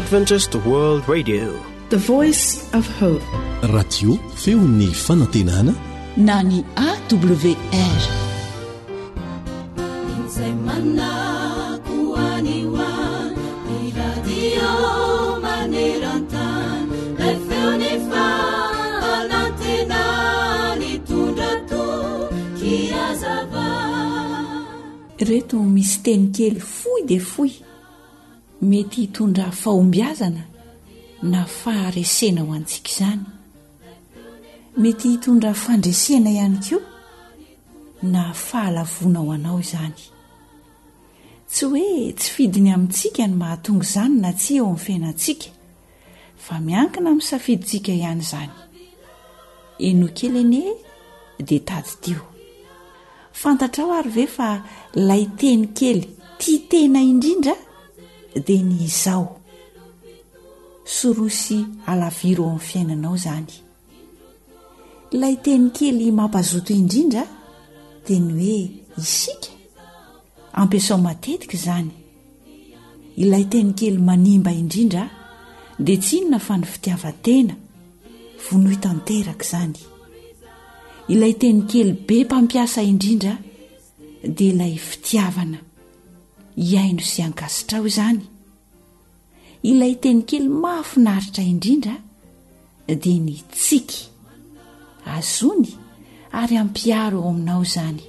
Adventist World Radio. The Voice of Hope. Radio feon'ny fanantenana na ny AWR. Izay manako any ho any, ny radio maneran-tany, ilay feon'ny fanantenana nitondra toky hazava. Ireto misy teny kely fohy dia fohy mety hitondra fahombiazana na faharesena ho antsika izany. Mety hitondra fandresena ihany koa na fahalavoana ho anao izany. Tsy hoe tsy fidiny amintsika ny mahatonga izany na tsia eo amin'ny fiainantsika, fa miankina amin'ny safidintsika ihany izany. Henoy kely anie dia tadidio. Fantatrao ary ve fa ilay teny kely tia tena indrindra dia ny izao. Sorohy sy alaviro ao amin'ny fiainanao izany. Ilay teny kely mampazoto indrindra dia ny hoe isika. Ampiasao matetika izany. Ilay teny kely manimba indrindra dia tsy inona fa ny fitiavan-tena, vonoy tanteraka izany. Ilay teny kely be mpampiasa indrindra dia ilay fitiavana, hihaino sy ankasitraho izany. Ilay teny kely mahafinaritra indrindra dia ny tsiky. Azony ary ampiharo ao aminao izany.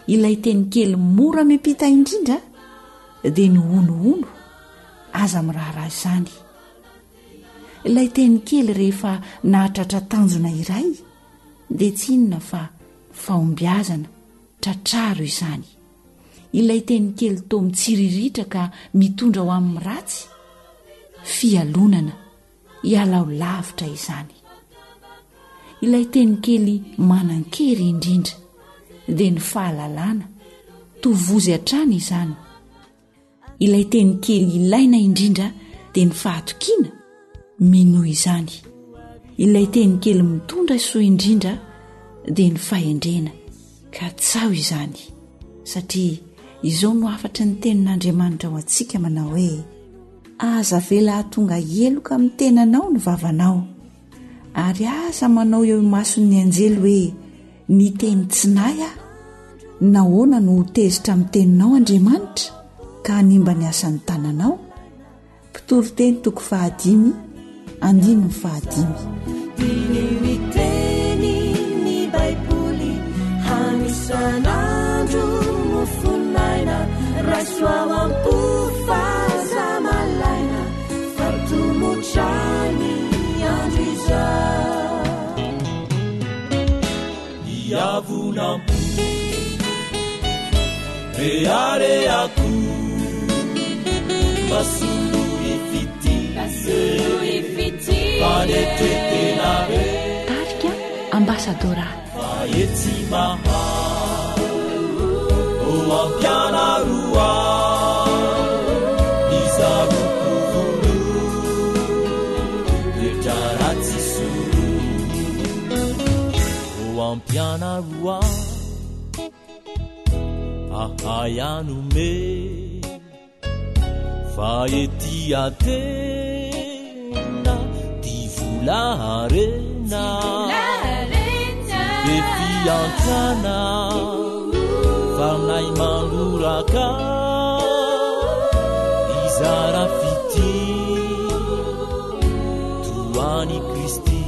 Ilay teny kely mora miampita indrindra dia ny honohono, aza miraharaha izany. Ilay teny kely rehefa nahatratra tanjona iray dia tsy inona fa fahombiazana, tratraro izany. Ilay teny kely toa mitsiriritra ka mitondra ho amin'ny ratsy, fialonana, ialao lavitra izany. Ilay teny kely manan-kery indrindra dia ny fahalalana, tovozy hatrany izany. Ilay teny kely ilaina indrindra dia ny fahatokiana, minoa izany. Ilay teny kely mitondra soa indrindra dia ny fahendrena, katsaho izany. Satria izao no hafatry ny tenin'Andriamanitra ho antsika manao hoe, Aza avela hahatonga heloka amin'ny tenanao ny vavanao, ary aza manao eo imason'ny anjely hoe, Niteny tsy nahy aho. Nahoana no ho tezitra amin'ny teninao Andriamanitra ka hanimba ny asan'ny tananao? Mpitoriteny toko fahadimy andininy fahadimy. Diniho ny teny ny Baiboly hany isan'andro mofon'aina raiso ao am-po fa aza malaina fa tomotra ny andro izao. Hiavonam-po reharehako mba soloy fitia fanetretena re Tarika Ambassadora. Fa etsy maha o ampianaro ahy izaho kovolo toetra ratsy solo o ampianaro ahy ahay hanome Fa ety Atena ty vola harena Be fiantrana fanahy mangoraka Hizara fitia toa an'i Kristy.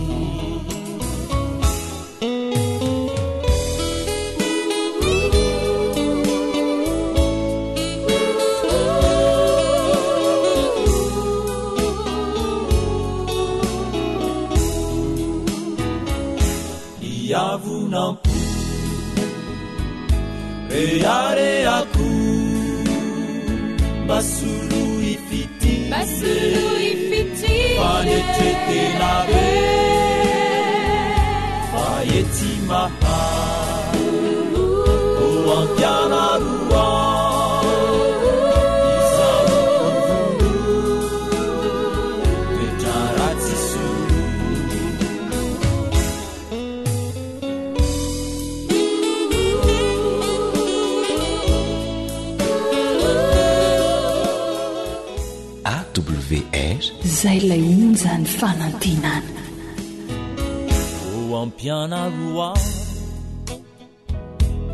Iavonam-po reharehako mba soloy fitia fanetretena be fa etsy mahay o ampianaro ahy izaho kovolo toetra ratsy solo. AWR. AWR. Izay ilay onjan'ny fanantenana. O ampianaro ahy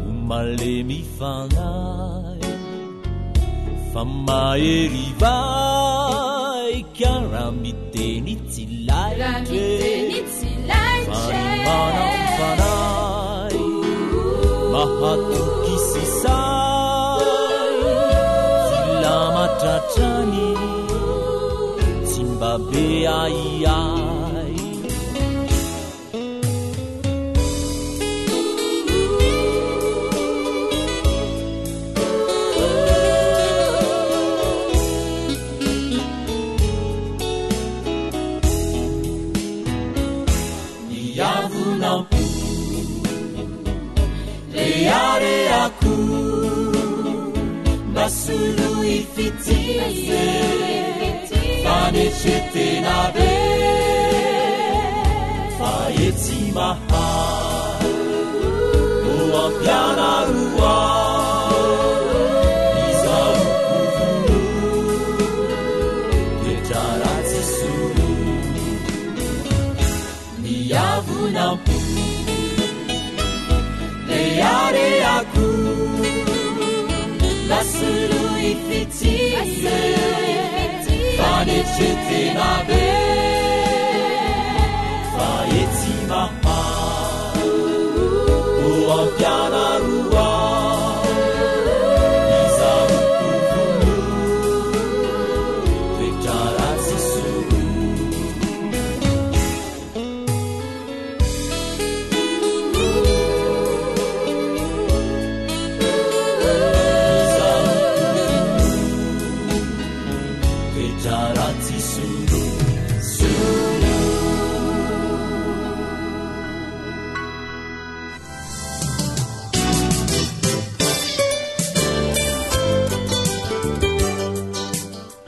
ho malemy fanahy fa mahery vaika raha miteny tsy laitra fa ny manam-panahy mahatoky sy sahy filamatra hatrany tsy mba be ahiahy. Miavonam-po reharehako mba soloy fitia fanetretena be fa etsy mahay o ampianaro ahy izaho ko vono toetra ratsy solo Miavonam-po reharehako Lasoloy fitia Fanetretena be Fa etsy mahay O ampianaro ahy Izaho ko vono Toetra ratsy solo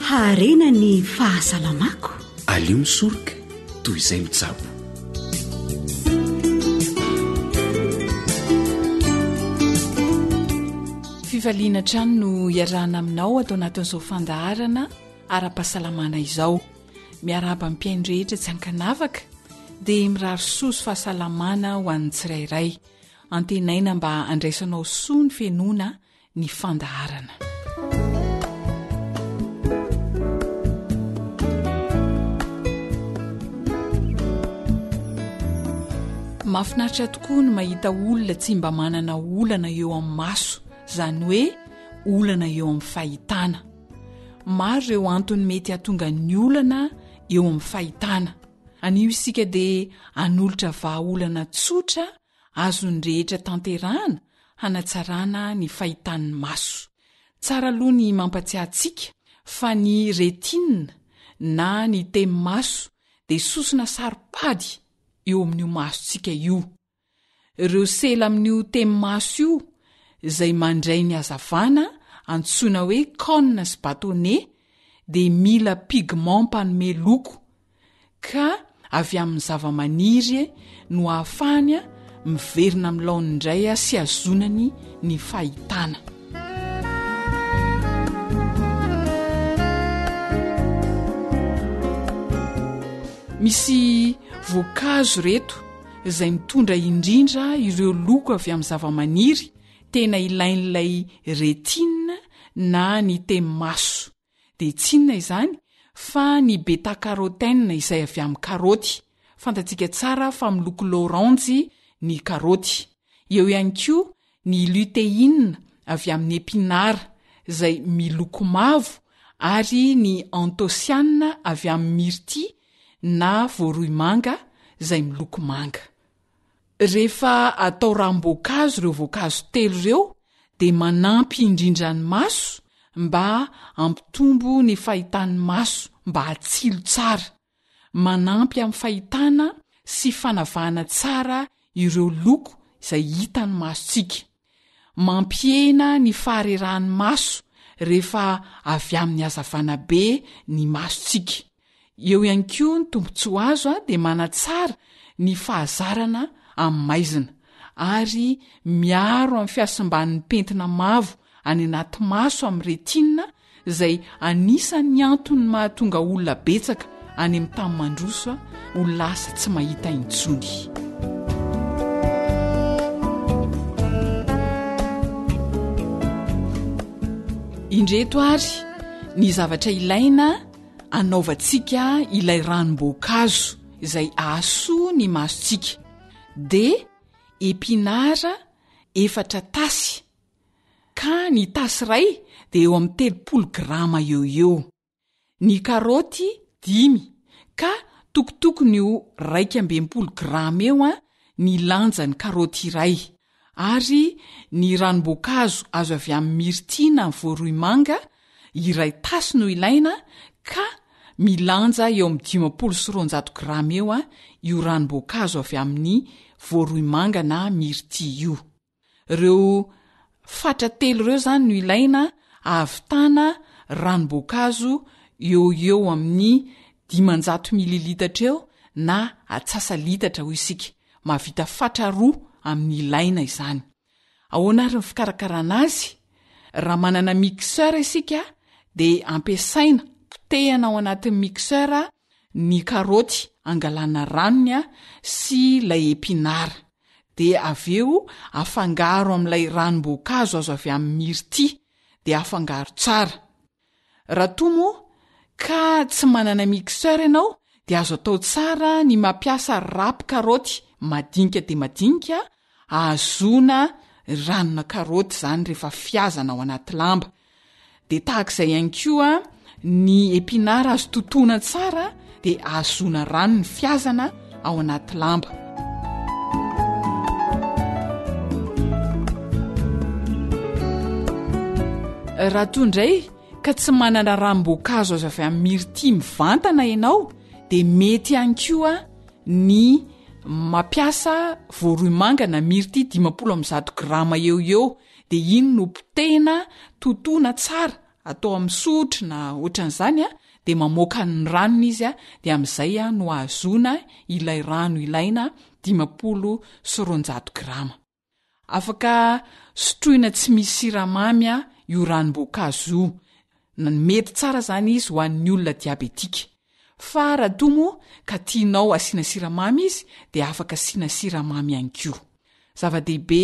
Haharena ny fahasalamako. Aleo misoroka toy izay mitsabo. Fifaliana hatrany no iarahana aminao ato anatin'izao fandaharana ara-pahasalamana izao. Miarahaba ny mpihaino rehetra tsy ankanavaka dia mirary soa sy fahasalamana ho an'ny tsirairay. Antenaina mba handraisanao soa ny fenoana ny fandaharana. Mahafinaritra tokoa ny mahita olona tsy mba manana olana eo amin'ny maso, izany hoe olana eo amin'ny fahitana. Maro ireo antony mety hahatonga ny olana eo amin'ny fahitana. Anio isika dia hanolotra vahaolana tsotra azon'ny rehetra tanterahana hanatsarana ny fahitan'ny maso. Tsara aloha ny mampatsiahy antsika fa ny rétine na ny temimaso dia sosona saro-pady eo amin'io masontsika io. Ireo sela amin'io temimaso io izay mandray ny hazavana antsoina hoe cône sy bâtonnet dia mila pigment mpanome loko ka avy amin'ny zavamaniry no ahafahany miverina amin'ny laoniny indray sy hazonany ny fahitana. Misy voankazo ireto izay mitondra indrindra ireo loko avy amin'ny zavamaniry tena ilain'ilay rétine na ny temimaso. dia tsy inona izany fa ny beta-carotène izay avy amin'ny karaoty. Fantatsika tsara fa miloko laoranjy ny karaoty. Eo ihany koa ny lutéine avy amin'ny epinara izay miloko mavo ary ny anthocyanine avy amin'ny myrtille na voaroy manga izay miloko manga. Rehefa atao ranom-boankazo ireo voankazo telo ireo dia manampy indrindra ny maso mba hampitombo ny fahitan'ny maso mba hatsilo tsara. Manampy amin'ny fahitana sy fanavahana tsara ireo loko izay hitan'ny masontsika. Mampihena ny faharerahan'ny maso rehefa avy amin'ny hazavana be ny masontsika. Eo ihany koa ny tombontsoa azo dia manatsara ny fahazarana amin'ny maizina, ary miaro amin'ny fihasimban'ny pentina mavo any anaty maso amin'ny rétine. izay anisan'ny antony mahatonga olona betsaka any amin'ny tany mandroso ho lasa tsy mahita intsony. Indreto ary ny zavatra ilaina anaovantsika ilay ranom-boankazo izay ahasoa ny masontsika dia epinara efatra tasy ka ny tasy iray dia eo amin'ny 30 grama eo eo. Ny karaoty dimy ka tokotokony ho 61 grama eo ny lanjan'ny karaoty iray ary ny ranom-boankazo azo avy amin'ny mirty na voaroy manga iray tasy no ilaina ka milanja eo amin'ny 250 grama eo io ranom-boankazo avy amin'ny voaroy manga na mirty io. Ireo fatra telo ireo izany no ilaina ahavitana ranom-boankazo eo ho eo amin'ny 500 mililitatra eo na atsasa-litatra hoy isika. Mahavita fatra roa amin'ny ilaina izany. Ahoana ary ny fikarakarana azy? Raha manana mixeur isika dia ampiasaina, potehana ao anatin'ny mixeur ny karaoty angalana ranony sy ilay epinard. Dia avy eo afangaro amin'ilay ranom-boankazo azo avy amin'ny mirty, dia afangaro tsara. Raha toa moa ka tsy manana mixeur ianao dia azo atao tsara ny mampiasa rapy karaoty madinika dia madinika ahazoana ranona karaoty izany rehefa fihazana ao anaty lamba. Dia tahaka izay ihany koa ny epinard azo totoina tsara dia ahazoana rano ny fihazana ao anaty lamba. Raha toa indray ka tsy manana ranom-boankazo azo avy amin'ny mirty mivantana ianao dia mety ihany koa ny mampiasa voaroy manga na mirty 150 grama eo ho eo dia iny no potehina, totoina tsara, atao amin'ny sotro na ohatran'izany a, dia mamoaka ny ranony izy a, dia amin'izay a no ahazoana ilay rano ilaina 250 grama. Afaka sotroina tsy misy siramamy a io ranom-boankazo io, mety tsara izany izy ho an'ny olona diabetika. Fa raha toa moa ka tianao asiana siramamy izy dia afaka asiana siramamy ihany koa. Zava-dehibe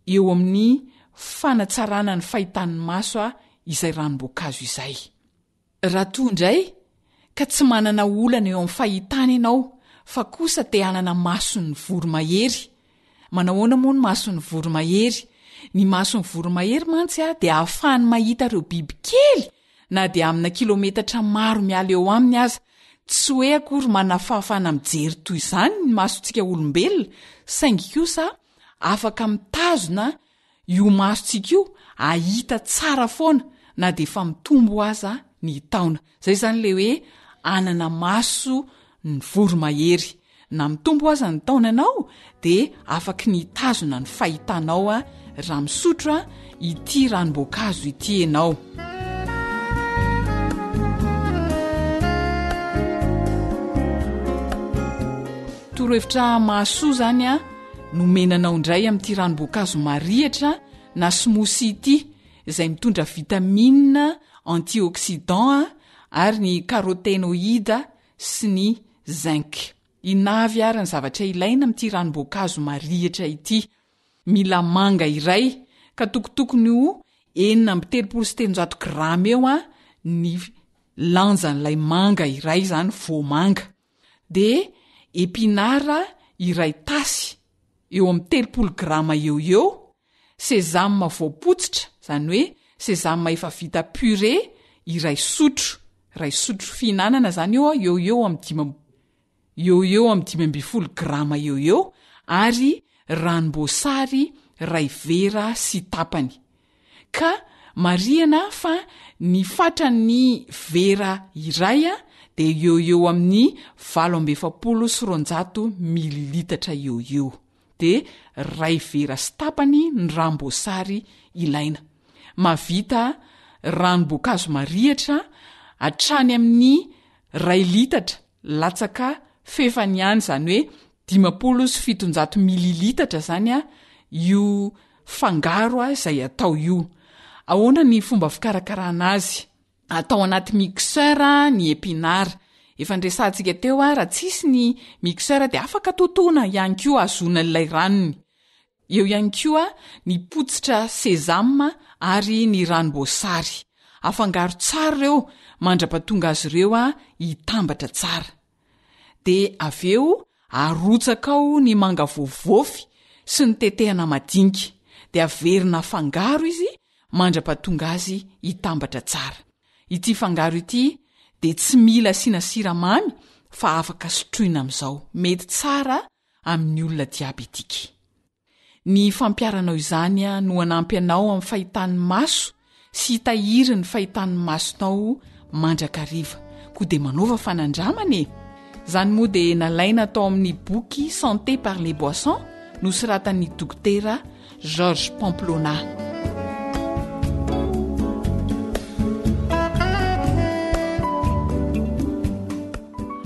eo amin'ny fanatsarana ny fahitan'ny maso izay ranom-boankazo izay. Raha toa indray ka tsy manana olana eo amin'ny fahitana ianao fa kosa te hanana mason'ny voromahery, manahoana moa ny mason'ny voromahery? Ny mason'ny voromahery mantsy dia ahafahany mahita ireo bibikely na dia amina kilometatra maro miala eo aminy aza. Tsy hoe akory manana fahafahana mijery toy izany ny masontsika olombelona, saingy kosa afaka mitazona io masontsika io hahita tsara foana na dia efa mitombo aza ny taona. Izay izany ilay hoe hanana maso ny voromahery. Na mitombo aza ny taonanao dia afaky ny hitazona ny fahitanao raha misotro ity ranom-boankazo ity ianao. Torohevitra mahasoa izany a nomena anao indray amin'ity ranom-boankazo marihitra na smoothie ity izay mitondra vitamine antioxydant ary ny carotenoïde sy ny zinc. Inona avy ary ny zavatra ilaina amin'ity ranom-boankazo marihitra ity? Mila manga iray, ka tokotokony ho 336 grama eo ny lanjan'ilay manga iray izany voamanga. Dia epinard iray tasy, eo amin'ny 30 grama eo ho eo, Sésame voapotsitra, izany hoe sésame efa vita purée iray sotro, iray sotro fihinanana izany eo eo ho eo amin'ny dimy eo ho eo amin'ny 15 grama eo ho eo ary ranom-boasary iray vera sy tapany. Ka marihana fa ny fatran'ny vera iray dia eo ho eo amin'ny 248 mililitatra eo ho eo. dia ray vera sy tapany ny ranom-boasary ilaina. Mahavita ranom-boankazo marihitra hatrany amin'ny ray litatra latsaka fefany ihany, izany hoe 750 mililitatra izany io fangaro izay atao io. Ahoana ny fomba fikarakarana azy? Atao anaty mixeur ny épinard. Efa niresahantsika teo raha tsisy ny mixeur dia afaka totoina ihany koa ahazoana ilay ranony. Eo ihany koa ny potsitra sésame ary ny ranom-boasary. Afangaro tsara ireo mandra-pahatonga azy ireo hitambatra tsara. Dia avy eo arotsaka ao ny manga voavofy sy ny tetehana madinika. Dia averina afangaro izy mandra-pahatonga azy hitambatra tsara. Ity fangaro ity dia tsy mila asiana siramamy fa afaka sotroina amin'izao. Mety tsara amin'ny olona diabetika. Ny fampiharanao izany no hanampy anao amin'ny fahitan'ny maso sy hitahiry ny fahitan'ny masonao mandrakariva. Koa dia manaova fanandramana e! Izany moa dia nalaina tao amin'ny boky Santé par les boissons nosoratan'ny Dokotera Georges Pamplona.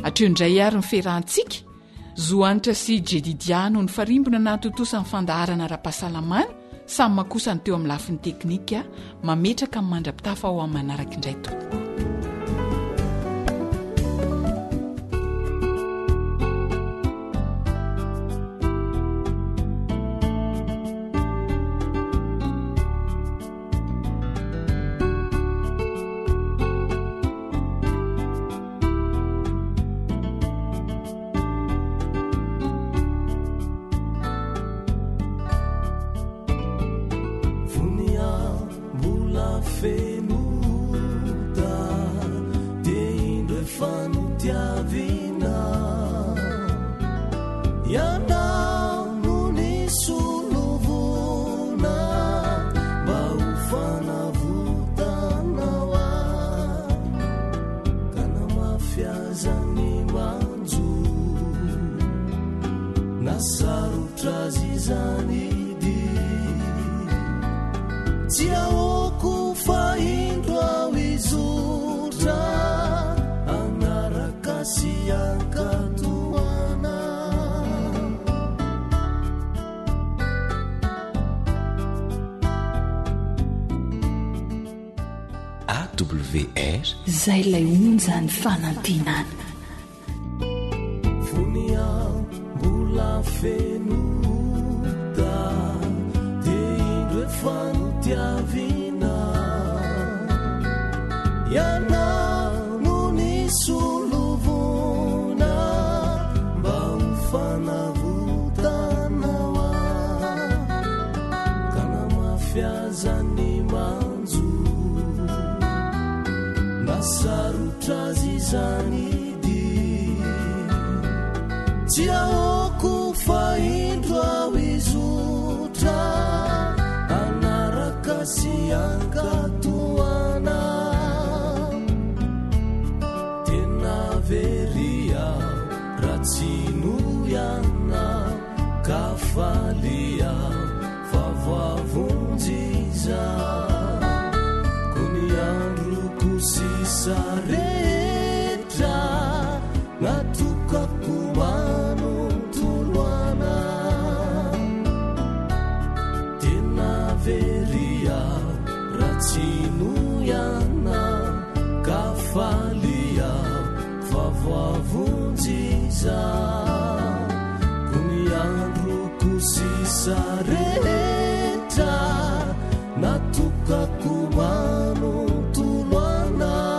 Hatreo indray ary ny fiarahantsika. Zo Hanitra sy Jedidia no nifarimbona nahatontosa ny fandaharana ara-pahasalamana, samy makosa ny teo amin'ny lafiny teknika, mametraka ny mandra-pitafa ho amin'ny manaraka indray tompoko. AWR. Izay ilay onjan'ny fanantenana. Fony aho mbola feno ota dia indro efa notiavina Ianao no nisolovoina mba ho fanavotana ho ahy ka na mafy aza ny manjo na sarotra azy izany dia tsy ahoako fa indro aho hizotra hanaraka sy hankatò anao tena very aho raha tsy noho ianao ka faly aho Fa voavonjy izaho, koa ny androko sisa rehetra natokako manontolo anao. Tena very aho raha tsy noho ianao, ka faly aho fa voavonjy izaho, koa ny androko sisa rehetra natokako manontolo anao.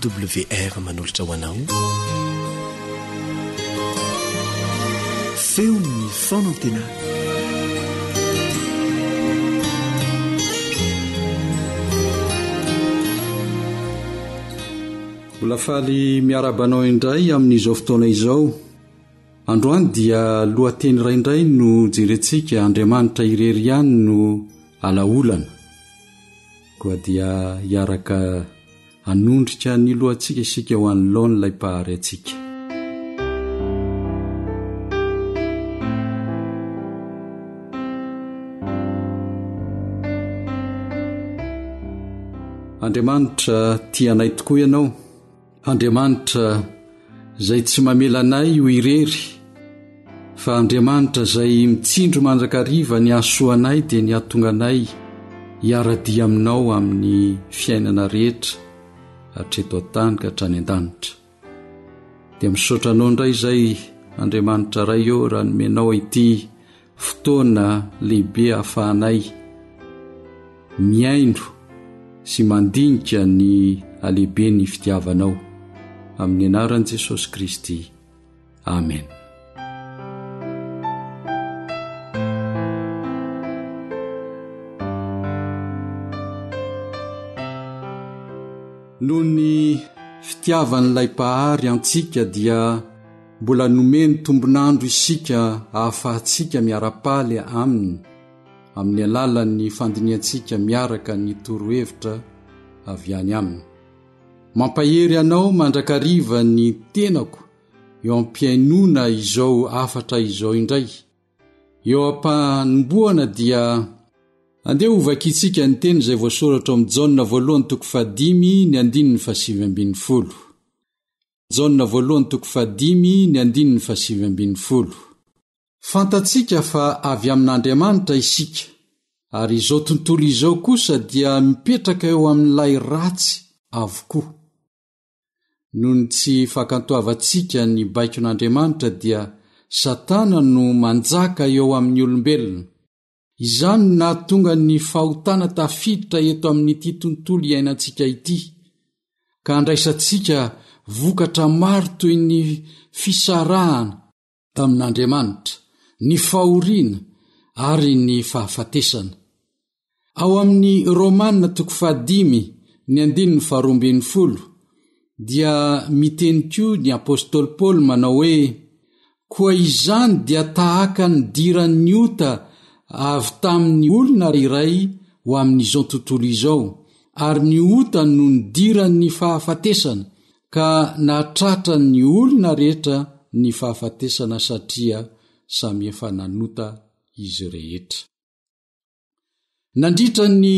AWR manolotra ho anao Feon'ny fanantenana. Mbola faly miarahaba anao indray amin'izao fotoana izao. Androany dia lohateny iray indray no jerentsika, Andriamanitra irery ihany no alaolana. Koa dia hiaraka hanondrika ny lohantsika isika ho anoloan'ilay Mpahary antsika. Andriamanitra tia anay tokoa Ianao, Andriamanitra izay tsy mamela anay ho irery, fa Andriamanitra izay mitsindro mandrakariva ny hahasoa anay dia ny hahatonga anay hiara-dia Aminao amin'ny fiainana rehetra hatreto an-tany ka hatrany an-danitra. Dia misaotra Anao indray izay Andriamanitra Ray ô raha nomenao ity fotoana lehibe ahafahanay mihaino sy mandinika ny halehiben'ny fitiavanao. Amin'ny anaran'i Jesosy Kristy. Amen. Noho ny fitiavan'ilay Mpahary antsika dia mbola nomeny tombon'andro isika ahafahantsika miara-paly Aminy amin'ny alalan'ny fandinihantsika miaraka ny torohevitra avy any Aminy. Mampahery anao mandrakariva ny tenako eo am-pihainoana izao hafatra izao indray. Eo am-panombohana dia andeha hovakintsika ny teny izay voasoratra ao amin'ny Jaona voalohany toko fahadimy ny andininy fahasivy ambin'ny folo. Jaona voalohany toko fahadimy ny andininy fahasivy ambin'ny folo. Fantatsika fa avy amin'Andriamanitra isika, ary izao tontolo izao kosa dia mipetraka eo amin'ilay ratsy avokoa. Noho ny tsy fakantoavantsika ny baikon'Andriamanitra dia Satana no manjaka eo amin'ny olombelona. Izany no nahatonga ny fahotana tafiditra eto amin'ity tontolo iainantsika ity, ka andraisantsika vokatra maro toy ny fisarahana tamin'Andriamanitra, ny fahoriana ary ny fahafatesana. Ao amin'ny Romana toko fahadimy ny andininy faharoa ambin'ny folo dia miteny koa ny apostoly Paoly manao hoe, Koa izany dia tahaka ny nidiran'ny ota avy tamin'ny olona iray ho amin'izao tontolo izao, ary ny ota no nidiran'ny fahafatesana, ka nahatratra ny olona rehetra ny fahafatesana satria samy efa nanota izy rehetra. Nandritra ny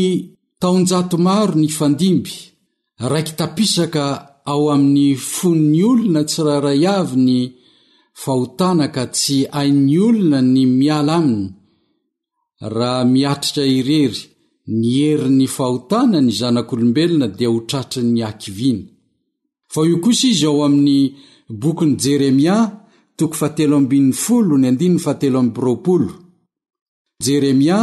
taonjato maro nifandimby, raiki-tapisaka ao amin'ny fon'ny olona tsirairay avy ny fahotana ka tsy hain'ny olona ny miala aminy. Raha miatrika irery ny herin'ny fahotana ny zanak'olombelona dia ho tratry ny hakiviana. Fa hoy kosa izy ao amin'ny bokin'i Jeremia, toko fahatelo ambin'ny folo, ny andininy fahatelo amby roapolo. Jeremia,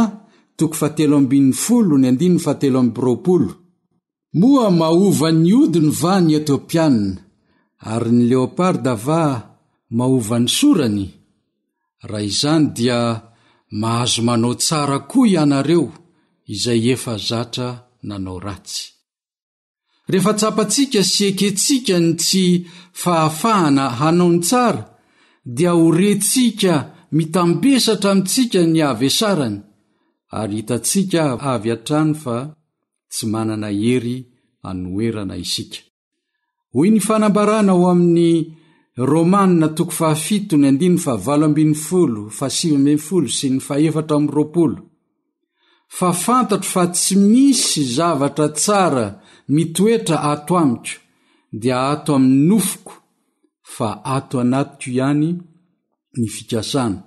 toko fahatelo ambin'ny folo, ny andininy fahatelo amby roapolo. Moa mahova ny hodiny va ny Etiopiana, ary ny leoparda va mahova ny sorany? Raha izany dia mahazo manao tsara koa ianareo izay efa zatra nanao ratsy. Rehefa tsapantsika sy ekentsika ny tsy fahafahana hanao ny tsara, dia ho rentsika mitambesatra amintsika ny havesarany, ary hitantsika avy hatrany fa tsy manana hery hanoherana isika. Hoy ny fanambarana ao amin'ny Romana toko fahafito ny andininy fahavalo ambin'ny folo, fahasivy ambin'ny folo sy ny fahefatra amby roapolo, Fa fantatro fa tsy misy zavatra tsara mitoetra ato amiko, dia ato amin'ny nofoko, fa ato anatiko ihany ny fikasana,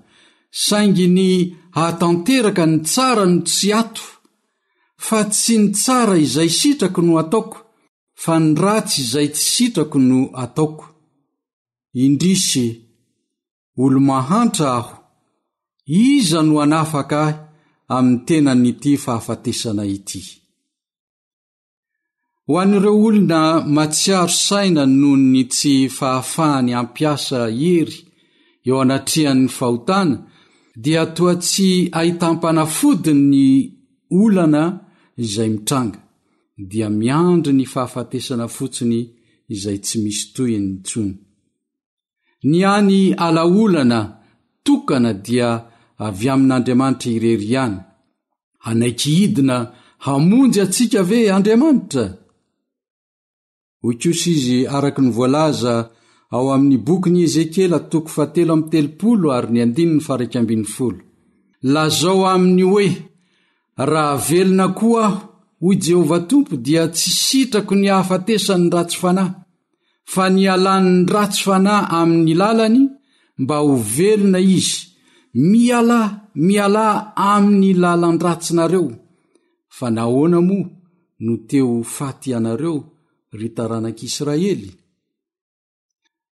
saingy ny hahatanteraka ny tsara no tsy ato, fa tsy ny tsara izay sitrako no ataoko, fa ny ratsy izay tsy sitrako no ataoko. Indrisy, olo-mahantra aho, iza no hanafaka ahy amin'ny tenan'ity fahafatesana ity? Ho an'ireo olona matsiaro saina noho ny tsy fahafahany hampiasa hery eo anatrehan'ny fahotana dia toa tsy ahitam-panafody ny olana izay mitranga, dia miandry ny fahafatesana fotsiny izay tsy misy tohiny intsony. Ny hany alaolana tokana dia avy amin'Andriamanitra irery ihany. Hanaiky hidina hamonjy antsika ve Andriamanitra? Hoy kosa izy araka ny voalaza ao amin'ny bokin'i Ezekiela toko fahatelo amby telopolo ary ny andininy faha-iraika ambin'ny folo, Lazao aminy hoe, Raha velona koa aho, hoy Jehovah Tompo, dia tsy sitrako ny hahafatesan'ny ratsy fanahy, fa ny hialan'ny ratsy fanahy amin'ny lalany mba ho velona izy. Mialà, mialà amin'ny lalan-dratsinareo. Fa nahoana moa no te ho faty ianareo, ry taranak'Israely?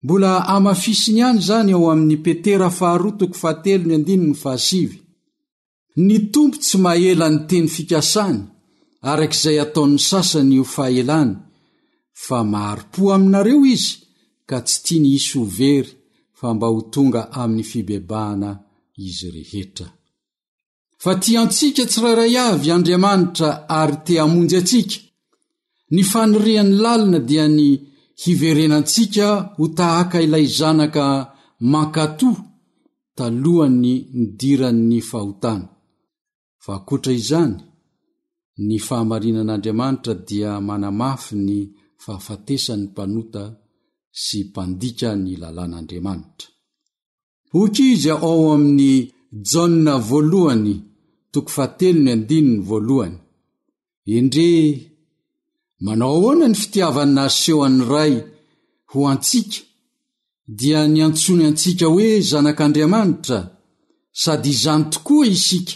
Mbola hamafisiny ihany izany ao amin'ny Petera faharoa toko fahatelo ny andininy fahasivy. Ny Tompo tsy mahela ny teny fikasany, araka izay ataon'ny sasany ho fahelany, fa mahari-po aminareo Izy ka tsy tiany hisy ho very fa mba ho tonga amin'ny fibebahana izy rehetra. Fa tia antsika tsirairay avy Andriamanitra ary te hamonjy antsika. Ny faniriany lalina dia ny hiverenantsika ho tahaka ilay zanaka mankatò talohan'ny nidiran'ny fahotana. Fa ankoatra izany, ny fahamarinan'Andriamanitra dia manamafy ny fahafatesan'ny mpanota sy mpandika ny lalàn'Andriamanitra. Hoy izy ao amin'ny Jaona voalohany toko fahatelo ny andininy voalohany, Endrey, manao ahoana ny fitiavany nasehon'ny Ray ho antsika, dia niantsoany antsika hoe zanak'Andriamanitra, sady izany tokoa isika,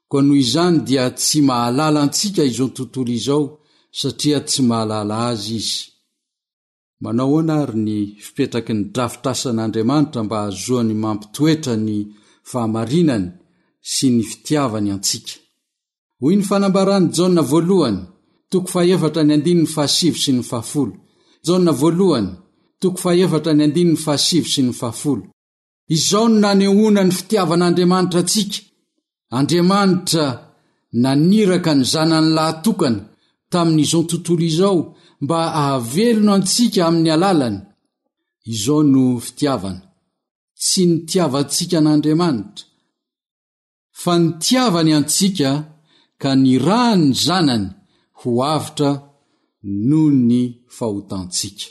koa noho izany dia tsy mahalala antsika izao tontolo izao satria tsy mahalala Azy izy. Manao ahoana àry ny fipetraky ny drafitrasan'Andriamanitra mba hahazoany mampitoetra ny fahamarinany sy ny fitiavany antsika? Hoy ny fanambaran'i Jaona voalohany, toko fahefatra ny andininy fahasivy sy ny fahafolo. Jaona voalohany, toko fahefatra ny andininy fahasivy sy ny fahafolo. Izao no nanehoana ny fitiavan'Andriamanitra antsika, Andriamanitra naniraka ny Zanany lahatokana tamin'izao tontolo izao mba hahavelona antsika amin'ny alalany. Izao no fitiavana, tsy nitiavantsika an'Andriamanitra, fa nitiavany antsika ka nirahany ny Zanany ho avotra noho ny fahotantsika.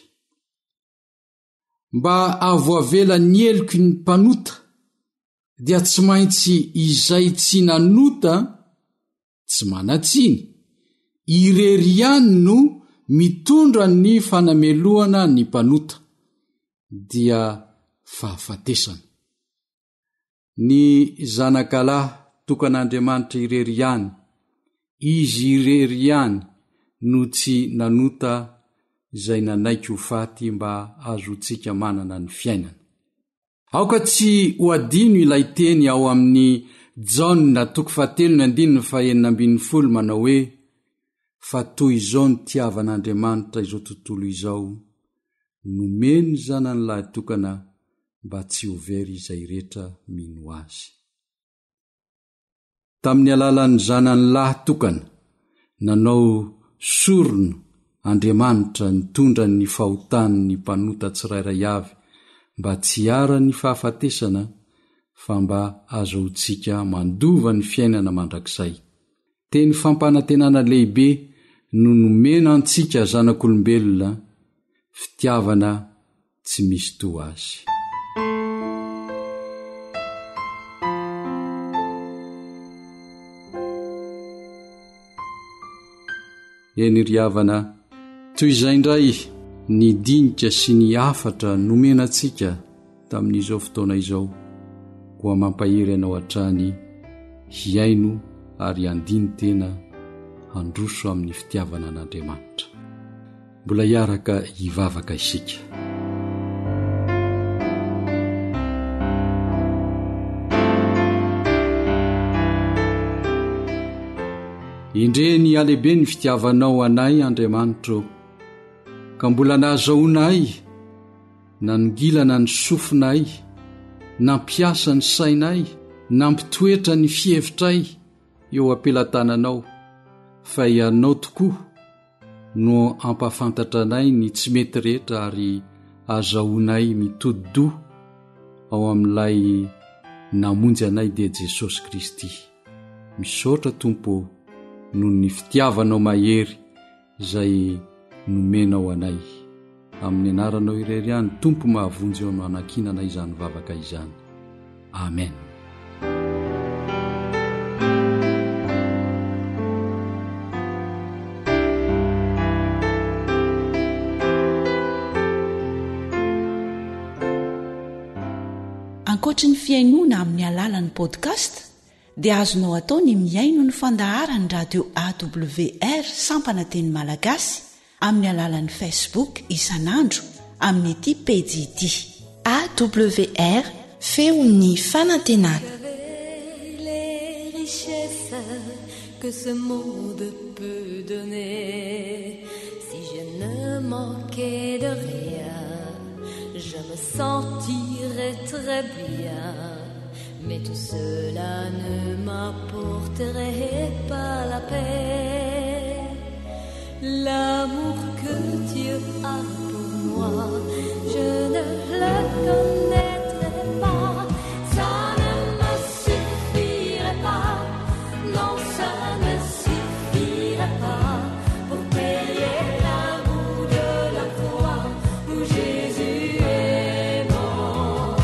Mba hahavoavela ny heloky ny mpanota dia tsy maintsy izay tsy nanota, tsy manan-tsiny, irery ihany no mitondra ny fanamelohana ny mpanota, dia fahafatesana. Ny Zanakalahy tokan'Andriamanitra irery ihany, Izy irery ihany no tsy nanota izay nanaiky ho faty mba hahazoantsika manana ny fiainana. Aoka tsy ho adino ilay teny ao amin'ny Jaona toko fahatelo ny andininy fahenina ambin'ny folo manao hoe, Fa toy izao nitiavan'Andriamanitra izao tontolo izao, nomeny ny Zanany lahitokana mba tsy ho very izay rehetra mino Azy. Tamin'ny alalan'ny Zanany lahy tokana, nanao sorona Andriamanitra nitondra ny fahotan'ny mpanota tsirairay avy mba tsy hiharan'ny fahafatesana fa mba hahazoantsika mandova ny fiainana mandrakizay. Teny fampanantenana lehibe no nomena antsika zanak'olombelona, fitiavana tsy misy toa azy. Eny ry havana, toy izay indray ny dinika sy ny hafatra nomena antsika tamin'izao fotoana izao, koa mampahery anao hatrany hihaino ary handini-tena handroso amin'ny fitiavana an'Andriamanitra. Mbola hiaraka hivavaka isika. Indre ny halehibe ny fitiavanao anay Andriamanitro ka mbola nahazahoana ay Nanongilana ny sofinay, nampiasa ny sainay, nampitoetra ny fihevitray eo am-pelatananao, fa Ianao tokoa no hampahafantatra anay ny tsy mety rehetra ary azahoanay mitodi-doha ao amin'ilay namonjy anay dia Jesosy Kristy. Misaotra Tompo ô noho ny fitiavanao mahery izay nomenao anay. Amin'ny anaranao irery ihany Tompo mahavonjy eo no anankinana izany vavaka izany. Amen. Ankoatry ny fihainoana amin'ny alalan'ny podcast dia azonao atao ny mihaino ny fandaharan'ny radio AWR sampana teny malagasy amin'ny alalan'ny Facebook isan'andro amin'ity pejy ity. AWR, feon'ny fanantenana. Que ce monde peut donner Si je ne manquais de rien Je me sentirais très bien Mais tout cela ne m'apporterait pas la paix L'amour que Dieu a pour moi Je ne le connaîtrais pas Ça ne me suffirait pas Non, ça ne suffirait pas Pour payer l'amour de la croix Où Jésus est mort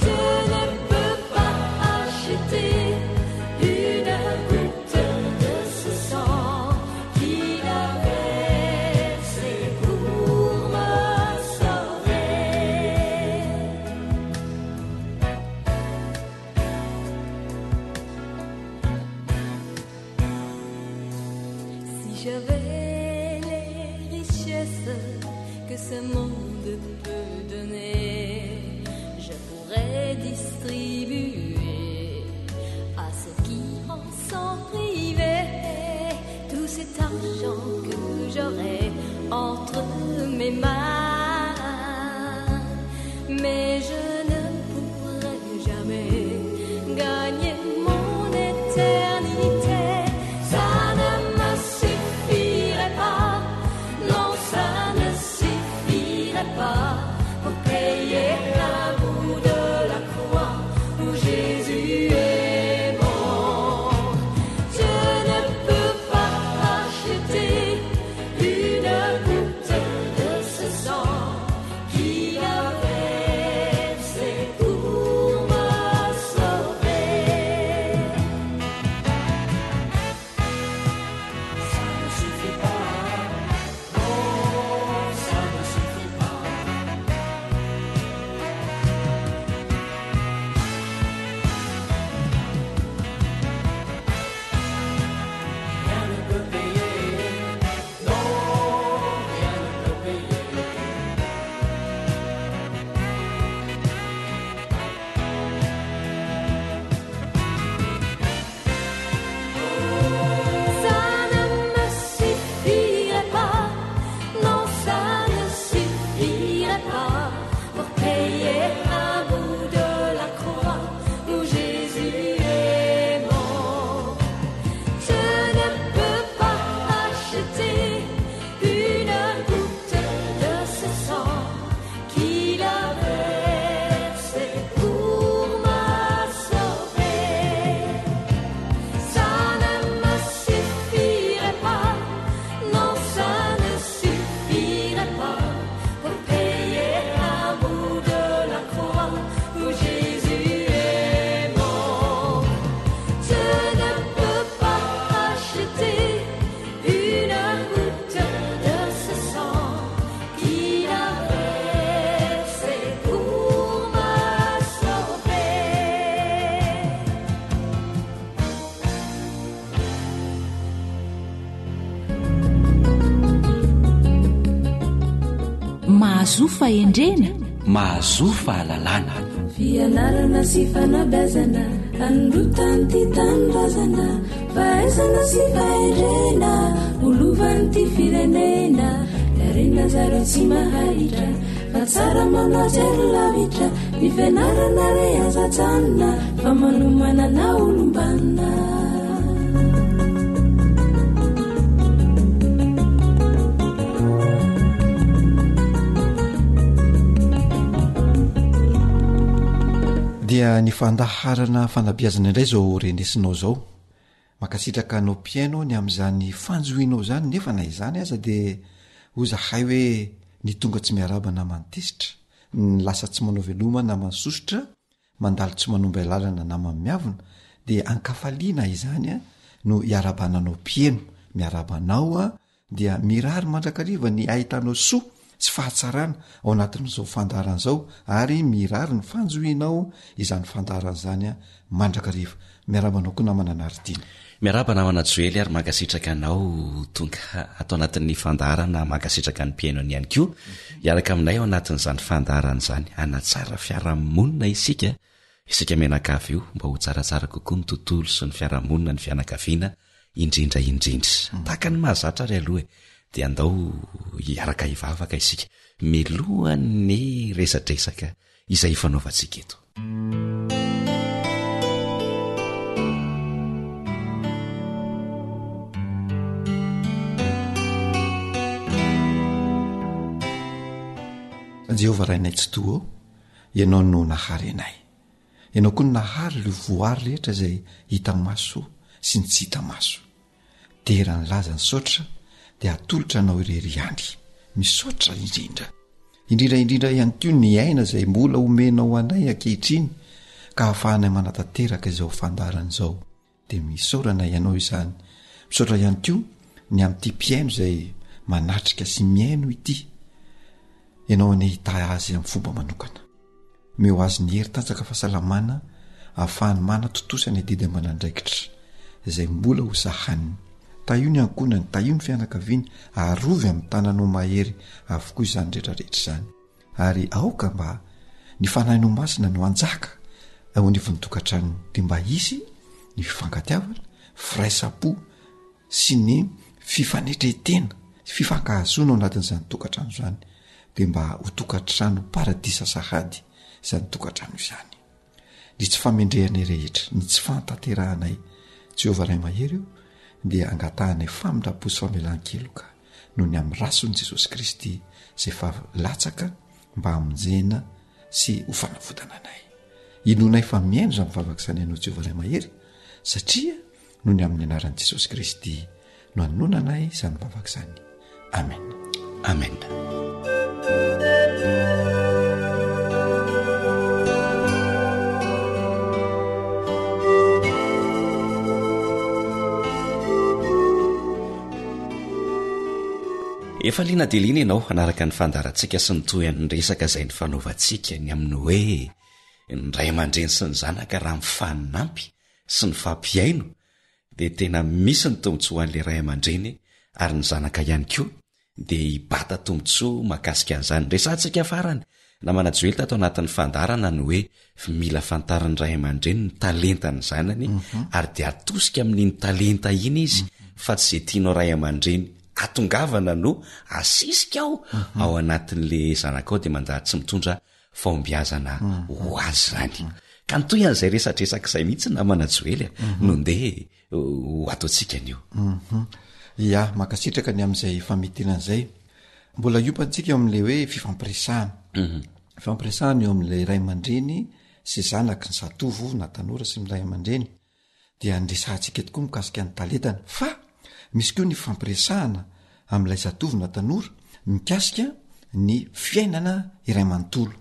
Je ne peux pas acheter Une goutte de ce sang Qu'il a versé pour me sauver Si j'avais les richesses que ce monde peut donner, je pourrais distribuer à ceux qui en sont privés tout cet argent que j'aurais entre mes mains. Mais je ne pourrais jamais gagner mon éternité. Ça ne me suffirait pas, non, ça ne suffirait pas pour payer l'amour de la croix où Jésus est mort. Je ne peux pas acheter une goutte de ce sang qu'il a versé pour me sauver. Ça ne suffit pas, non, ça ne suffit pas. Rien ne peut payer, non, rien ne peut payer. Ça ne me suffirait pas, non, ça ne suffirait pas pour payer un bout de la croix où Jésus est mort. Je ne peux pas acheter une goutte de ce sang qu'il a versé pour me sauver. Ça ne me suffirait pas, non, ça ne suffirait pas pour payer un bout de la croix où Jésus est mort. Je ne peux pas acheter une goutte de ce sang qu'il a versé pour me sauver. Mahazoa fahendrena. Mahazoa fahalalana. Fianarana sy fanabeazana anorotan'ity tanindrazana fahaizana sy fahendrena ho lovan'ity firenena Harena zareo tsy maharitra fa tsara manao jery lavitra ny fianarana re aza ajanona fa manomana na olom-banona. Dia ny fandaharana fanabeazana indray izao renesinao izao. Mankasitraka anao mpihaino ny amin'izany fanjohianao izany nefa na izany aza dia hoy zahay hoe ny tonga tsy miarahaba naman'ny tezitra, ny lasa tsy manao veloma naman'ny sosotra, mandalo tsy manomba lalana naman'ny miavona dia ankafaliana izany no iarahabana anao mpihaino, miarahaba anao dia mirary mandrakariva ny ahitanao soa sy fahatsarana ao anatin'izao fandaharana izao ary mirary ny fanjohianao izany fandaharana izany mandrakariva. Miarahaba anao koa namana Naritina. Miarahaba namana Joely ary mankasitraka anao tonga ato anatin'ny fandaharana, mankasitraka ny mpihaino ihany koa hiaraka aminay ao anatin'izany fandaharana izany. Hanatsara fiarahamonina isika, isika mianakavy io mba ho tsaratsara kokoa ny tontolo sy ny fiarahamonina, ny fianakaviana indrindra indrindra. Tahaka ny mahazatra ary aloha e, dia andao hiaraka hivavaka isika milohan'ny resadresaka izay ifanaovantsika eto. Jehovah Rainay Tsitoha ô, Ianao no nahary anay. Ianao koa no nahary ireo voary rehetra izay hita maso sy ny tsy hita maso. Dera ny laza ny saotra dia atolotra anao irery ihany. Misaotra indrindra. Indrindra indrindra ihany koa ny aina izay mbola omenao anay ankehitriny ka ahafahanay manatanteraka izao fandaharana izao. Dia misaorana ianao izany. Misaotra ihany koa ny amin'ity mpihaino izay manatrika sy mihaino ity. Ianao anie hitahy azy amin'ny fomba manokana. Omeo azy ny hery tanjaka fahasalamana ahafahany manatontosa ny adidy aman'andraikitra izay mbola ho sahaniny. Tahio ny ankohonany, tahio ny fianakaviany, arovy amin'ny tananao mahery avokoa izany rehetrarehetra izany. Ary aoka mba ny Fanahinao Masina no hanjaka ao anivon'ny tokantranony dia mba hisy ny fifankatiavana, firaisam-po sy ny fifanetren-tena, fifankahazoana ao anatin'izany tokantrano izany dia mba ho tokantrano paradisa sahady izany tokantrano izany. Ny tsy famendrehanay rehetra, ny tsy fahatanterahanay, Jehovah Ray Mahery o, dia angatahanay famindram-po sy famelan-keloka noho ny amin'ny rason'i Jesosy Kristy izay efa latsaka mba hamonjena sy ho fanavotana anay. Inoanay fa mihaino izany vavaka izany ianao Jehovah Ray Mahery satria noho ny amin'ny anaran'i Jesosy Kristy no anonanay izany vavaka izany. Amen. Amen. Efa liana dia liana ianao hanaraka ny fandaharantsika sy ny tohin'ny resaka izay nifanaovantsika ny amin'ny hoe ny ray aman-dreny sy ny zanaka raha mifanampy sy nifampihaino dia tena misy ny tombontsoa ho an'ilay ray aman-dreny ary ny zanaka ihany koa dia hibata tombontsoa mahakasika an'izany. Resahantsika farany, namana Joely tato anatin'ny fandaharana ny hoe mila fantarin'ny ray aman-dreny ny talentan'ny zanany ary dia atosika amin'iny talenta iny izy fa tsy izay tianao ray aman-dreny atongavana no asisika ao ao anatin'le zanakao dia manjary tsy mitondra fahombiazana ho azy izany. Ka ny tohin'izay resadresaka izay mihitsy namana Joely a, no ndeha ho ataontsika anio. Ya, mankasitraka ny amin'izay famintinana izay. Mbola hiompantsika eo amin'ilay hoe fifampiresahana. Fifampiresahana eo amin'ilay ray aman-dreny sy zanaky ny zatovo na tanora sy ny ray aman-dreny. Dia niresahantsika tokoa mikasika ny talentany. Fa misy koa ny fifampiresahana amin'ilay zatovo na tanora mikasika ny fiainana iray manontolo.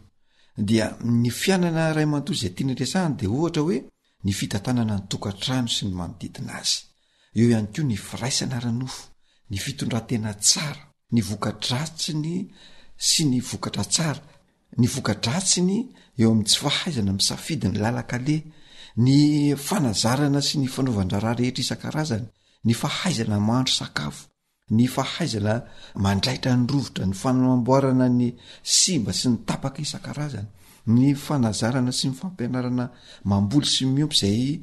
Dia ny fiainana iray manontolo izay tiana resahana dia ohatra hoe ny fitantanana ny tokantrano sy ny manodidina azy. Eo ihany koa ny firaisana ara-nofo, ny fitondran-tena tsara, ny voka-dratsiny sy ny vokatra tsara, ny voka-dratsiny eo amin'ny tsy fahaizana misafidy ny lalan-kaleha, ny fanazarana sy ny fanaovan-draharaha rehetra isan-karazany, ny fahaizana mahandro sakafo, ny fahaizana mandraitra ny rovitra, ny fanamboarana ny simba sy ny tapaka isan-karazany, ny fanazarana sy ny fampianarana mamboly sy miompy izay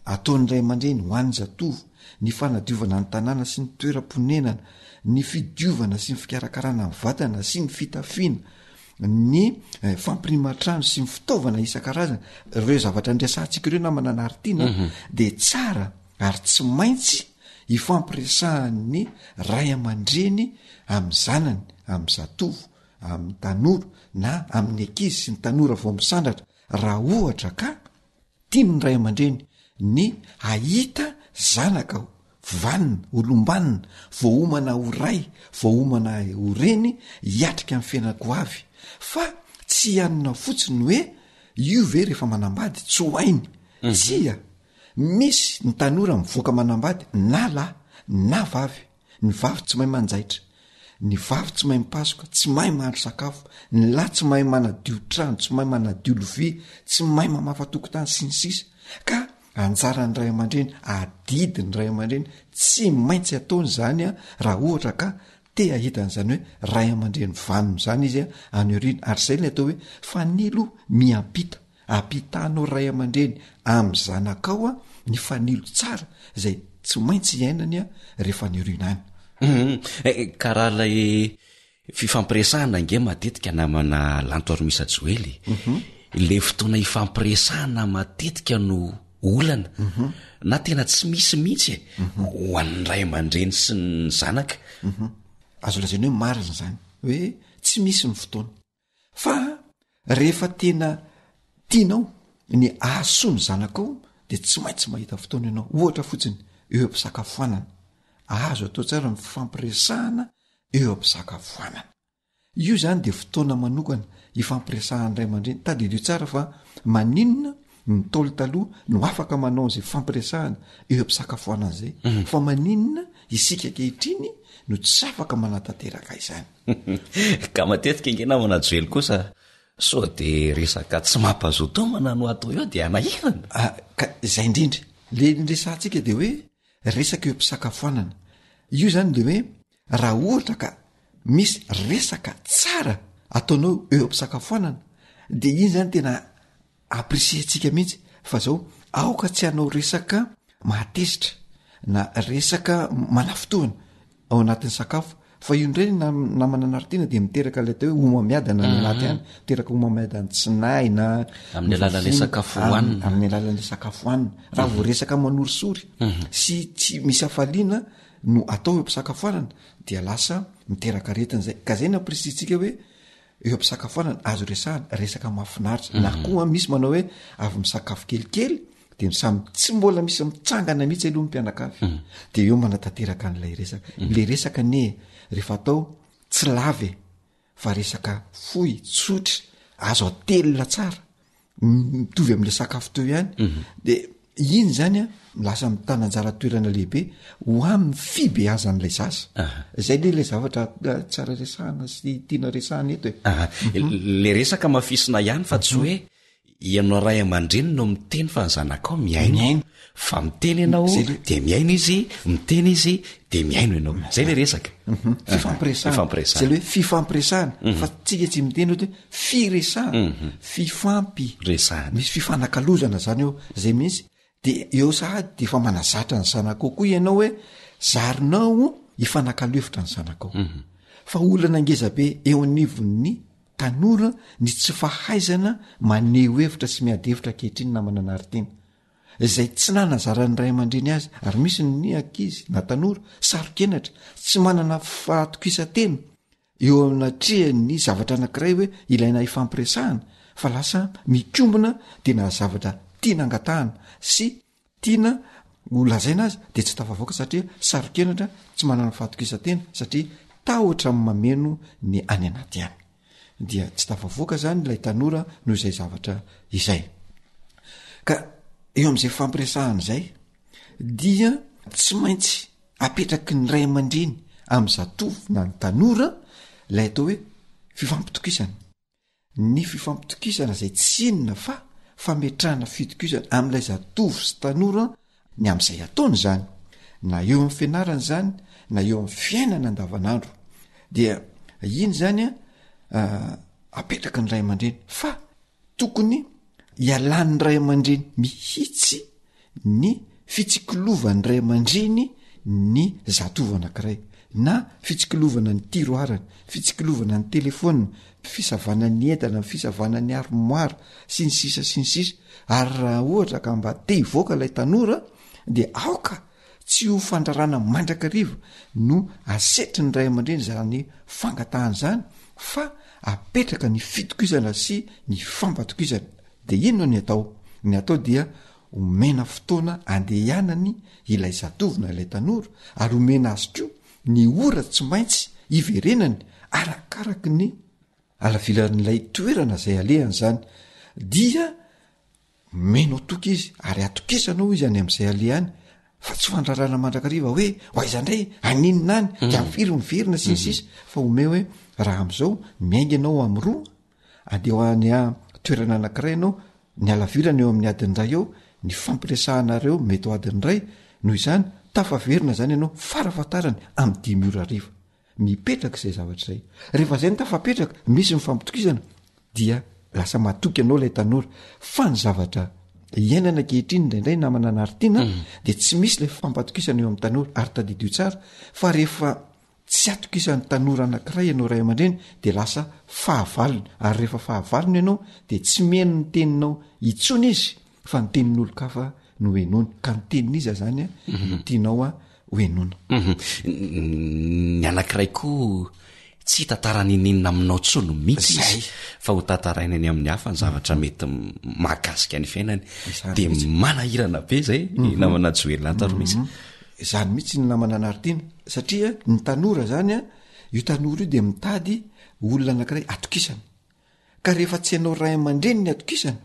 ataon'ny ray aman-dreny ho an'ny zatovo, ny fanadiovana ny tanàna sy ny toeram-ponenana, ny fidiovana sy ny fikarakarana ny vatana sy ny fitafiana, ny fampiriman-trano sy ny fitaovana isan-karazany. Ireo zavatra niresahantsika ireo namana Naritina dia tsara ary tsy maintsy ifampiresahan'ny ray aman-dreny amin'ny zanany, amin'ny zatovo, amin'ny tanora na amin'ny ankizy sy ny tanora vao misandratra raha ohatra ka tian'ny ray aman-dreny ny hahita zanaka vanona, olom-banona, voaomana ho ray, voaomana ho reny hiatrika ny fiainako avy fa tsy hianona fotsiny hoe io ve rehefa manambady tsy ho hainy, tsia. Misy ny tanora mivoaka manambady na lahy na vavy, ny vavy tsy mahay manjaitra. Ny vavy tsy mahay mipasoka, tsy mahay mahandro sakafo, ny lahy tsy mahay manadio trano, tsy mahay manadio lovia, tsy mahay mamafa tokotany sy ny sisa Ka anjaran'ny ray aman-dreny, adidin'ny ray aman-dreny, tsy maintsy ataony izany a, raha ohatra ka te hahita an'izany hoe ray aman-dreny vanona izany izy a any aoriana, ary izay ilay atao hoe fanilo miampita. Ampitanao ray aman-dreny amin'ny zanakao ny fanilo tsara izay tsy maintsy iainany rehefa any aoriana any. Hum, eh, ka raha ilay fifampiresahana ange matetika namana Lanto Aromisa Joely, mhm. ilay fotoana ifampiresahana matetika no olana, mhm. na tena tsy misy mihitsy e, mhm. ho an'ny ray aman-dreny sy ny zanaka. Azo lazaina hoe marina izany, hoe tsy misy ny fotoana. Fa rehefa tena tianao ny ahasoa ny zanakao de tsy maintsy mahita fotoana ianao, ohatra fotsiny eo am-pisakafoanana, azo atao tsara ny fifampiresahana eo am-pisakafoanana, io zany de fotoana manokana ifampiresahan'ny ray aman-dreny, tadidio tsara fa maninona ny ntaolo taloha no afaka manao an'izay fampiresahana eo am-pisakafoanana zay fa maninona isika ankehitriny no tsy afaka manatanteraka izany. Ka matetika ange namana Joely kosa sao de resaka tsy mampazoto homana no atao eo de hanahirana. Ah, ka izay indrindra. Le niresahantsika de hoe resaka eo am-pisakafoanana. Io zany de hoe raha ohatra ka misy resaka tsara ataonao eo am-pisakafoanana de iny zany tena Apprécier-tsika mihitsy fa zao aoka tsy hanao resaka mahatezitra na resaka manafintohina ao anatin'ny sakafo fa io indray na namana anaritiana de miteraka ilay atao hoe homamiadana any anaty any, miteraka homamiadana tsy nahy na Amin'ny alalan'ilay vovony, sakafo hohanina. amin'ny alalan'ilay sakafo hohanina. Raha vao resaka manorisory sy tsy misy hafaliana no atao eo am-pisakafoanana dia lasa miteraka aretina zay, ka zay no apprécier-tsika hoe eo am-pisakafoanana azo resahana resaka mahafinaritra na mhm. koa misy manao hoe avy misakafo kelikely de samy tsy mbola misy mitsangana mihitsy aloha ny mpianakavy mhm. de eo manatanteraka an'ilay resaka mhm. le resaka anie rehefa atao tsy lava e fa resaka fohy tsotra azo atelina tsara mitovy am'le sakafo teo ihany mhm. de iny zany a lasa mitana anjara toerana lehibe ho amin'ny fibeazan'ilay zaza zay le lay zavatra eh, tsara resahana sy tiana resahana eto e mhm. le resaka mafisina ihany fa tsy mhm. hoe ianao ray aman-dreny no miteny fa ny zanakao mihaino fa miteny ianao de mihaino izy miteny izy de mihaino ianao zay le resaka mhm. fifampiresahana zay le hoe fifampiresahana mhm. fa tsika tsy miteny ohatry hoe firesahana mhm. fifampi resahana misy fifanakalozana zany eo zay mihitsy de eo sahady de efa manazatra ny zanakao koa ianao hoe zarinao hifanakalo hevitra ny zanakao fa olana ngeza be eo anivon'ny tanora ny tsy fahaizana maneho hevitra sy miady hevitra ankehitriny namana anaritiana izay tsy nanazaran'ny ray aman-dreny azy ary misy ny ankizy na tanora saro-kenatra tsy manana fahatokisan-tena eo anatrehan'ny zavatra anankiray hoe ilaina hifampiresahana fa lasa mikombona de na zavatra tiana angatahana sy tiana ho lazaina azy de tsy tafavoaka satria saro-kenatra tsy manana fahatokisan-tena satria tahotra ny mameno ny any anaty any dia tsy tafavoaka zany ilay tanora noho izay zavatra izay ka eo am'izay fampiresahana izay dia tsy maintsy apetraky ny ray aman-dreny amy zatovo na ny tanora lay atao hoe fifampitokisana Ny fifampitokisana izay tsy inona fa fametrahana fitokisana amin'ilay zatovo sy tanora ny amin'izay ataony izany, na eo amin'ny fianarana izany na eo amin'ny fiainana andavanandro, dia iny izany a apetraky ny ray aman-dreny fa tokony hialan'ny ray aman-dreny mihitsy ny fitsikolovan'ny ray aman-dreny ny zatovo anankiray na fitsikilovana ny tiroarany, fitsikilovana ny telefona, fisavana ny entana, ny fisavana ny armoara sy ny sisa sy ny sisa ary raha ohatra ka mba te hivoaka ilay tanora dia aoka tsy ho fandrarana mandrakariva no asetry ny ray aman-dreny izany fangatahana izany fa apetraka ny fitokisana sy ny fampatokisana de inona ny atao? Ny atao dia omena fotoana andehanany ilay zatovo na ilay tanora ary omena azy koa ny ora tsy maintsy iverenany arakaraky ny alavilan'ilay toerana izay alehany zany dia omenao toky izy ary atokisanao izy any am'izay alehany. Fa tsy fandrarana mandrakariva hoe ho aiza indray, aninona any, de amin'ny firy miverina sy ny sisa fa omeo hoe raha am'izao miainga ianao amin'ny roa, andeha ho any a toerana anankiray ianao, ny halavirana eo amin'ny adiny iray eo, ny fampiresahanareo mety ho adiny iray, noho izany tafaverina zany ianao farafahatarany amin'ny dimy ora hariva. Mipetraka izay zavatra izay. Rehefa zay no tafapetraka, misy ny fampitokisana dia lasa matoky anao ilay tanora. Fa ny zavatra iainana ankehitriny indraindray namana Nartiana de tsy misy ilay fampatokisana eo amin'ny tanora ary tadidio tsara fa rehefa tsy atokisan'ny tanora anankiray ianao ray aman-dreny de lasa fahavalony ary rehefa fahavalony ianao de tsy mihaino ny teninao intsony izy fa ny tenin'olon-kafa no henoiny ka ny tenin'iza zany a no tianao a ho henoina. Ny anankiray koa tsy hitantara ninininona aminao tsony mihitsy izy fa ho tantaraina any amin'ny hafa ny zavatra mety mahakasika ny fiainany de manahirana be zay mhm. namana joelina taro mihitsy mhm. zany mihitsy ny namana anaritiana satria ny tanora zany a io tanora io de mitady olona anankiray atokisana ka rehefa tsy ianao ray aman-dreny ny atokisana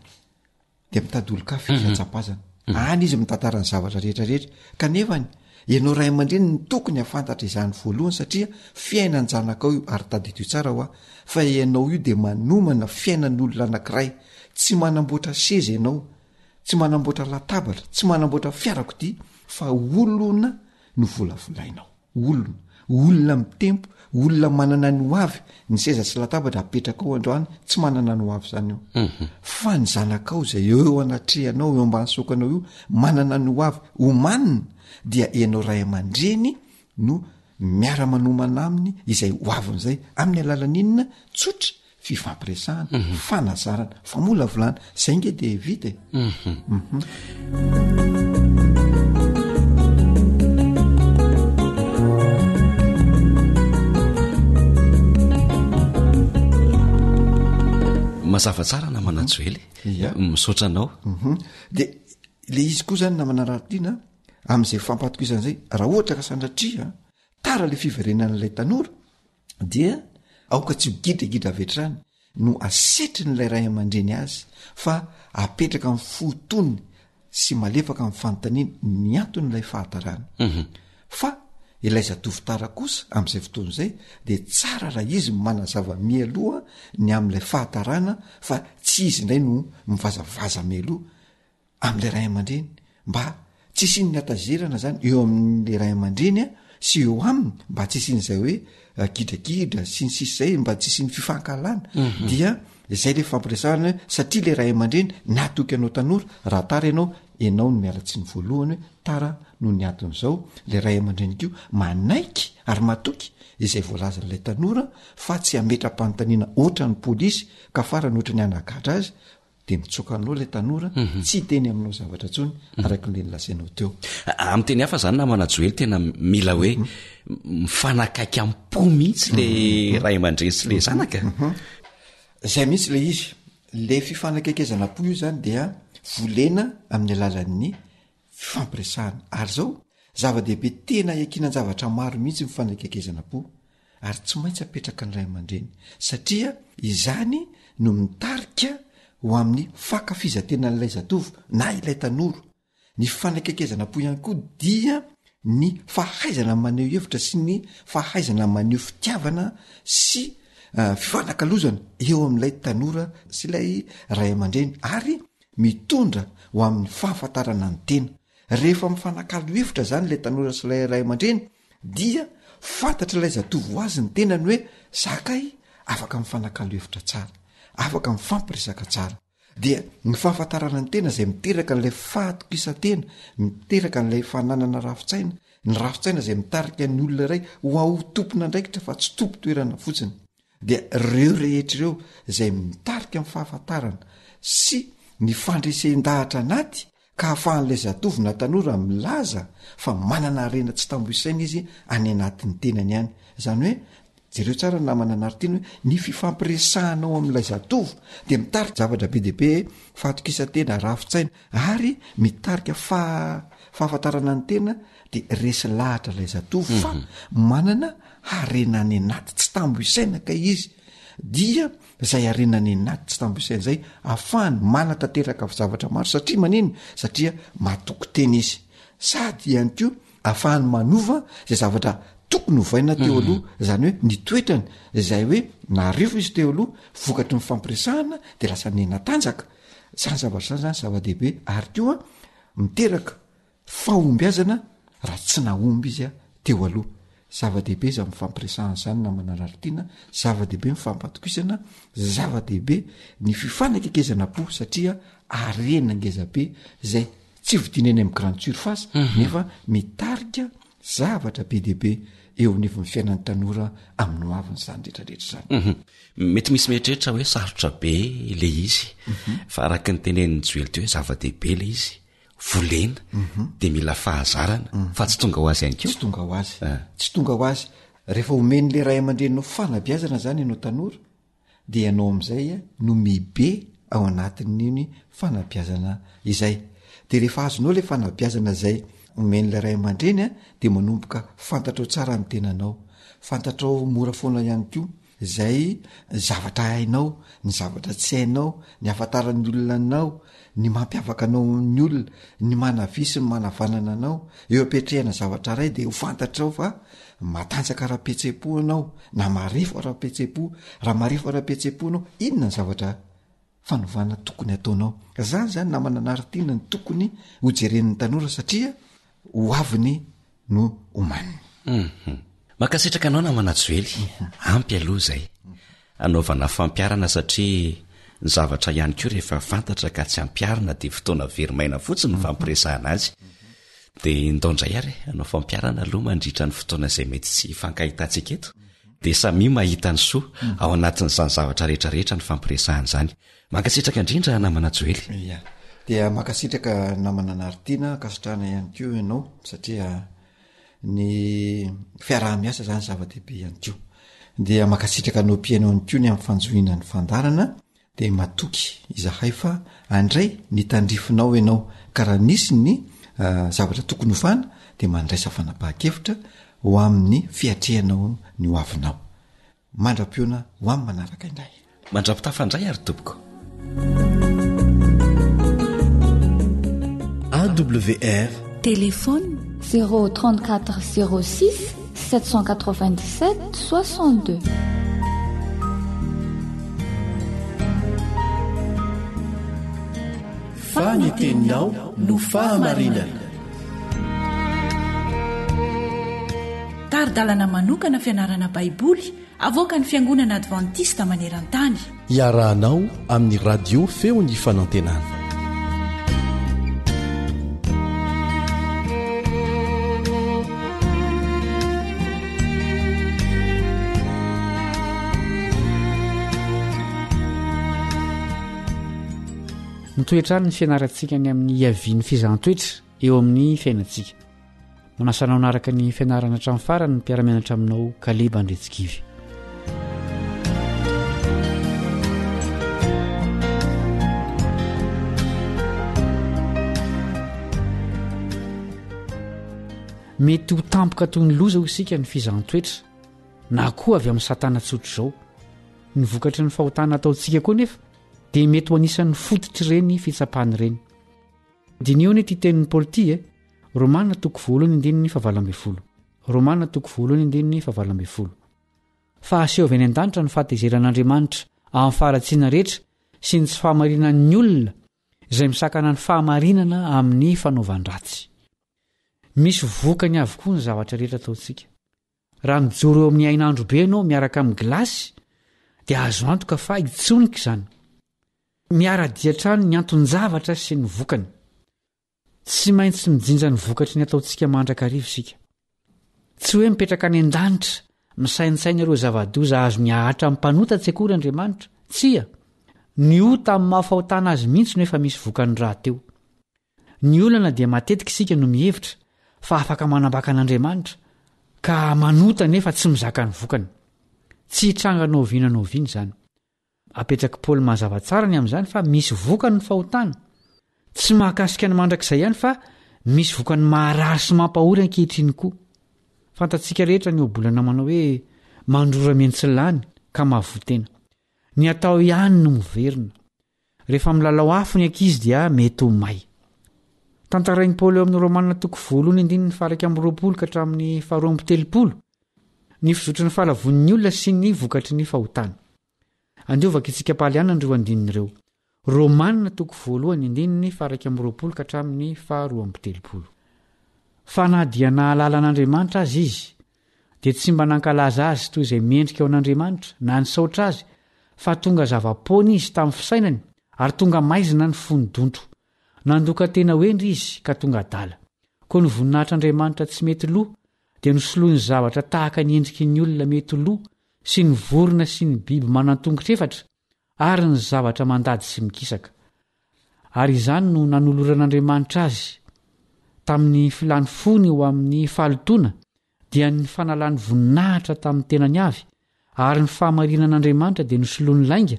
de mitady olon-kafa izy hatsapazana any izy mitantara ny zavatra rehetra rehetra kanefany ianao ray aman-dreny ny tokony hafantatra izany voalohany satria fiainan-janakao io ary tadidio tsara hoa fa ianao io de manomana fiainan'olona anankiray tsy manamboatra seza ianao tsy manamboatra latabatra tsy manamboatra fiarakodia fa olona no volavolainao Olona, olona mitempo, olona manana ny ho avy, ny seza sy latabatra apetrakao androany tsy manana ny ho avy zany io. Mhm. Fa ny zanakao izay eo eo anatrehanao, eo ambany sokanao io, manana ny ho avy omanina dia ianao ray aman-dreny no miara-manomana aminy izay ho avin'izay amin'ny alalan'inona? Tsotra, fifampiresahana, fanazarana, famolavolana, zay nge de vita e. Mhm. Mazava tsara namana Joely. Ia. Misaotra anao. Mhm. De le izy koa zany namana Ratiana am'izay fampatokisana zay raha ohatra ka sanatria tara le fiverenan'ilay tanora dia aoka tsy ho gidragidra avy hatrany no asetrin'ilay ray aman-dreny azy fa apetraka amin'ny fo tony sy malefaka amin'ny fanontaniana ny anton'ilay fahatarana mhm. fa ilay zatovo tara kosa amin'izay fotoana izay dia tsara raha izy manazava mialoha ny amin'ilay fahatarana fa tsy izy indray no mivazavaza mialoha amin'ilay ray aman-dreny mba tsy hisian'ny hatazerana zany eo amin'le ray aman-dreny a sy eo aminy mba tsy hisian'izay hoe eh, gidragidra sy ny sisa zay mba tsy hisian'ny fifankahalana mhm. dia zay le fampiresahana hoe satria le ray aman-dreny natoky anao tanora raha tara ianao ianao no miala tsiny voalohany hoe tara noho ny anton'izao le ray aman-dreny ko manaiky ary matoky izay voalazan'ilay tanora fa tsy hametra-panontaniana ohatran'ny polisy ka farany ohatran'ny hanagadra azy de mitsoka anao ilay tanora mhm. tsy hiteny aminao zavatra intsony mhm. araka le nolazainao teo. Amin'ny teny hafa zany namana Joely tena mila hoe mhm. mifanakaiky am-po mihitsy le ray aman-dreny sy le zanaka. Zay mihitsy le izy. Le fifanakaikezana am-po io zany dia volena amin'ny alalan'ny fifampiresahana. Ary zao, zava-dehibe tena iankinan-javatra maro mihitsy ny fanakaikezana am-po ary tsy maintsy apetraka ny ray aman-dreny satria izany no mitarika ho amin'ny fankafizan-tenan'ilay zatovo na ilay tanora. Ny fanakaikezana am-po ihany koa dia ny fahaizana maneho hevitra sy ny fahaizana maneho fitiavana sy eh, fifanakalozana eo amin'ilay tanora sy ilay ray aman-dreny ary mitondra ho amin'ny fahafantarana ny tena. Rehefa mifanakalo hevitra izany ilay tanora sy ilay ray aman-dreny dia fantatr'ilay zatovo ho azy ny tenany hoe za kay afaka mifanakalo hevitra tsara, afaka mifampiresaka tsara. Dia ny fahafantarana ny tena izay miteraka an'ilay fahatokisan-tena, miteraka an'ilay fananana rafi-tsaina, ny rafi-tsaina izay mitarika ny olona iray ho ao tompon'andraikitra fa tsy tompon-toerana fotsiny. Dia ireo rehetra ireo izay mitarika ny fahafantarana sy ny fandresen-dahatra anaty ka ahafahan'ilay zatovo na tanora milaza fa manana harena tsy tambo isaina izy any anatin'ny tenany any. Izany hoe, jereo tsara ny namana Nartiana hoe ny fifampiresahanao amin'ilay zatovo dia mitarika zavatra be dia be, fahatokisan-tena, rafi-tsaina ary mitarika fahafantarana ny tena dia resy lahatra ilay zatovo fa manana harena any anaty tsy tambo isaina kay izy dia zay harena any anaty tsy tambo isaina zay ahafahany manatanteraka zavatra maro satria manino satria matoky tena izy. sady ihany koa ahafahany manova zay zavatra tokony hovaina teo aloha, zany hoe ny toetrany zay hoe narefo izy teo aloha vokatry ny fampiresahana de lasa nihena-tanjaka, zany zavatra zany zany zava-dehibe ary koa miteraka fahombiazana raha tsy nahomby izy teo aloha. Zava-dehibe izany mifampiresahana izany namana Raritiana, zava-dehibe ny fampatokisana, zava-dehibe ny fifanakekezana am-po satria harena ngeza be izay tsy vidiana eny amin'ny grande surface nefa mitarika zavatra be dia be eo anivon'ny fiainan'ny tanora amin'ny hoaviny izany rehetrarehetra izany. Mhm. Mety misy mieritreritra hoe sarotra be le izy fa araka ny tenenin'i Joely teo hoe zava-dehibe le izy. volena de mila fahazarana fa tsy tonga ho azy ihany koa. Tsy tonga ho azy. Tsy tonga ho azy. Rehefa omen'le ray aman-dreninao fanabeazana zany ianao tanora de ianao am'izay no mibe ao anatin'iny fanabeazana izay. De rehefa azonao le fanabeazana zay omen'ilay ray aman-dreny a de manomboka fantatrao tsara ny tenanao, fantatrao mora foana ihany koa Izay zavatra hainao, ny zavatra tsy hainao, ny ahafantaran'ny olona anao, ny mampiavaka anao amin'ny olona, ny manavia sy ny manavanana anao. Eo am-piatrehana zavatra iray dia ho fantatrao fa matanjaka ara-pihetseham-po ianao na marefo ara-pihetseham-po. Raha marefo ara-pihetseham-po ianao, inona ny zavatra fanovana tokony hataonao? Zany zany namana Naritina no tokony ho jeren'ny tanora satria ho aviny no omaniny. Hum. Mankasitraka anao namana Joely, ampy aloha izay. Anaovana fampiharana satria ny zavatra ihany koa rehefa fantatra ka tsy ampiharina dia fotoana very maina fotsiny ny fampiresahana azy. Dia ndao indray ary e, hanao fampiharana aloha mandritra ny fotoana izay mety tsy hifankahitantsika eto. Dia samia mahita ny soa ao anatin'izany zavatra rehetra rehetra ny fampiresahana izany. Mankasitraka indrindra namana Joely. Ia. Dia mankasitraka namana Naritiana, ankasitrahana ihany koa ianao satria ny fiaraha-miasa zany zava-dehibe ihany koa. Dia mankasitraka anao mpihaino ihany koa ny amin'ny fanjohiana ny fandaharana, dia matoky izahay fa handray ny tandrifinao ianao ka raha nisy ny zavatra tokony hovana dia mandraisa fanapahan-kevitra ho amin'ny fiatrehanao ny hoavinao. Mandra-pihaona ho amin'ny manaraka indray. Mandra-pitafa indray ary tompoko. AWR. Téléphone 034 06 797 62. Fa ny teninao no fahamarinana. Tari-dalana manokana fianarana Baiboly avoakan'ny Fiangonana Advantista maneran-tany. Iarahanao amin'ny Radio Feon'ny Fanantenana. Mitohy hatrany ny fianarantsika ny amin'ny hiavian'ny fizahan-toetra eo amin'ny fiainantsika. Manasa anao hanaraka ny fianarana hatramin'ny farany ny mpiara-mianatra aminao Kaleba Andretsikivy. Mety ho tampoka toy ny loza hoy isika ny fizahan-toetra na koa avy amin'ny satana tsotr'izao. Ny vokatry ny fahotana ataontsika koa nefa dia mety ho anisan'ny fototr'ireny fitsapana ireny. Diniho anie ity tenin'i Paoly ity e! Romana toko voalohany andininy fahavalo ambin'ny folo. Romana toko voalohany andininy fahavalo ambin'ny folo. Fa aseho avy any an-danitra ny fahatezeran'Andriamanitra amin'ny faharatsiana rehetra sy ny tsy fahamarinan'ny olona izay misakana ny fahamarinana amin'ny fanaovan-dratsy. Misy vokany avokoa ny zavatra rehetra ataontsika. Raha mijoro eo amin'ny hainandro be ianao miaraka amin'ny gilasy dia azo antoka fa hitsonika izany. Miara-dia hatrany ny anton-javatra sy ny vokany. Tsy maintsy mijinja ny vokatry ny ataontsika mandrakariva isika. Tsy hoe mipetraka any an-danitra misaintsaina ireo zava-doza azony ahatra amin'ny mpanota tsy akory Andriamanitra. Tsia! Ny ota amin'ny maha fahotana azy mihitsy no efa misy vokany rahateo. Ny olana dia matetika isika no mihevitra fa afaka manambaka an'Andriamanitra, ka manota nefa tsy mizaka ny vokany. Tsy hitranga na oviana na oviana izany. Apetrak'i Paoly mazava tsara ny amin'izany fa misy vokany ny fahotana. Tsy mahakasika ny mandrakizay ihany fa misy vokany maharary sy mampahory ankehitriny koa. Fantatsika rehetra ny ohabolana manao hoe mandrora miantsilany ka mahavoa tena. Ny atao ihany no miverina. Rehefa milalao afo ny ankizy dia mety ho may. Tantarain'i Paoly ao amin'ny Romana toko voalohany andininy faha-21 ka hatramin'ny faha-32 ny fizotry ny fahalavoan'ny olona sy ny vokatry ny fahotana. Andeha ho vakintsika am-pahalianana ireo andininy ireo. Romana toko voalohany andininy faha-21 ka hatramin'ny faha-32. Fa na dia nahalala an'Andriamanitra aza izy, dia tsy mba nankalaza azy toy izay mendrika ho an'Andriamanitra, na nisaotra azy, fa tonga zava-poana izy tamin'ny fisainany, ary tonga maizina ny fony donto. Nandoka tena ho hendry izy ka tonga adala. Koa ny voninahitr'Andriamanitra tsy mety lo dia nosoloiny zavatra tahaka ny endriky ny olona mety lo sy ny vorona sy ny biby manan-tongotra efatra ary ny zavatra mandady sy mikisaka. Ary izany no nanoloran'Andriamanitra azy tamin'ny filany fony ho amin'ny fahalotoana dia ny fanalany voninahitra tamin'ny tenany avy, ary ny fahamarinan'Andriamanitra dia nosoloany lainga,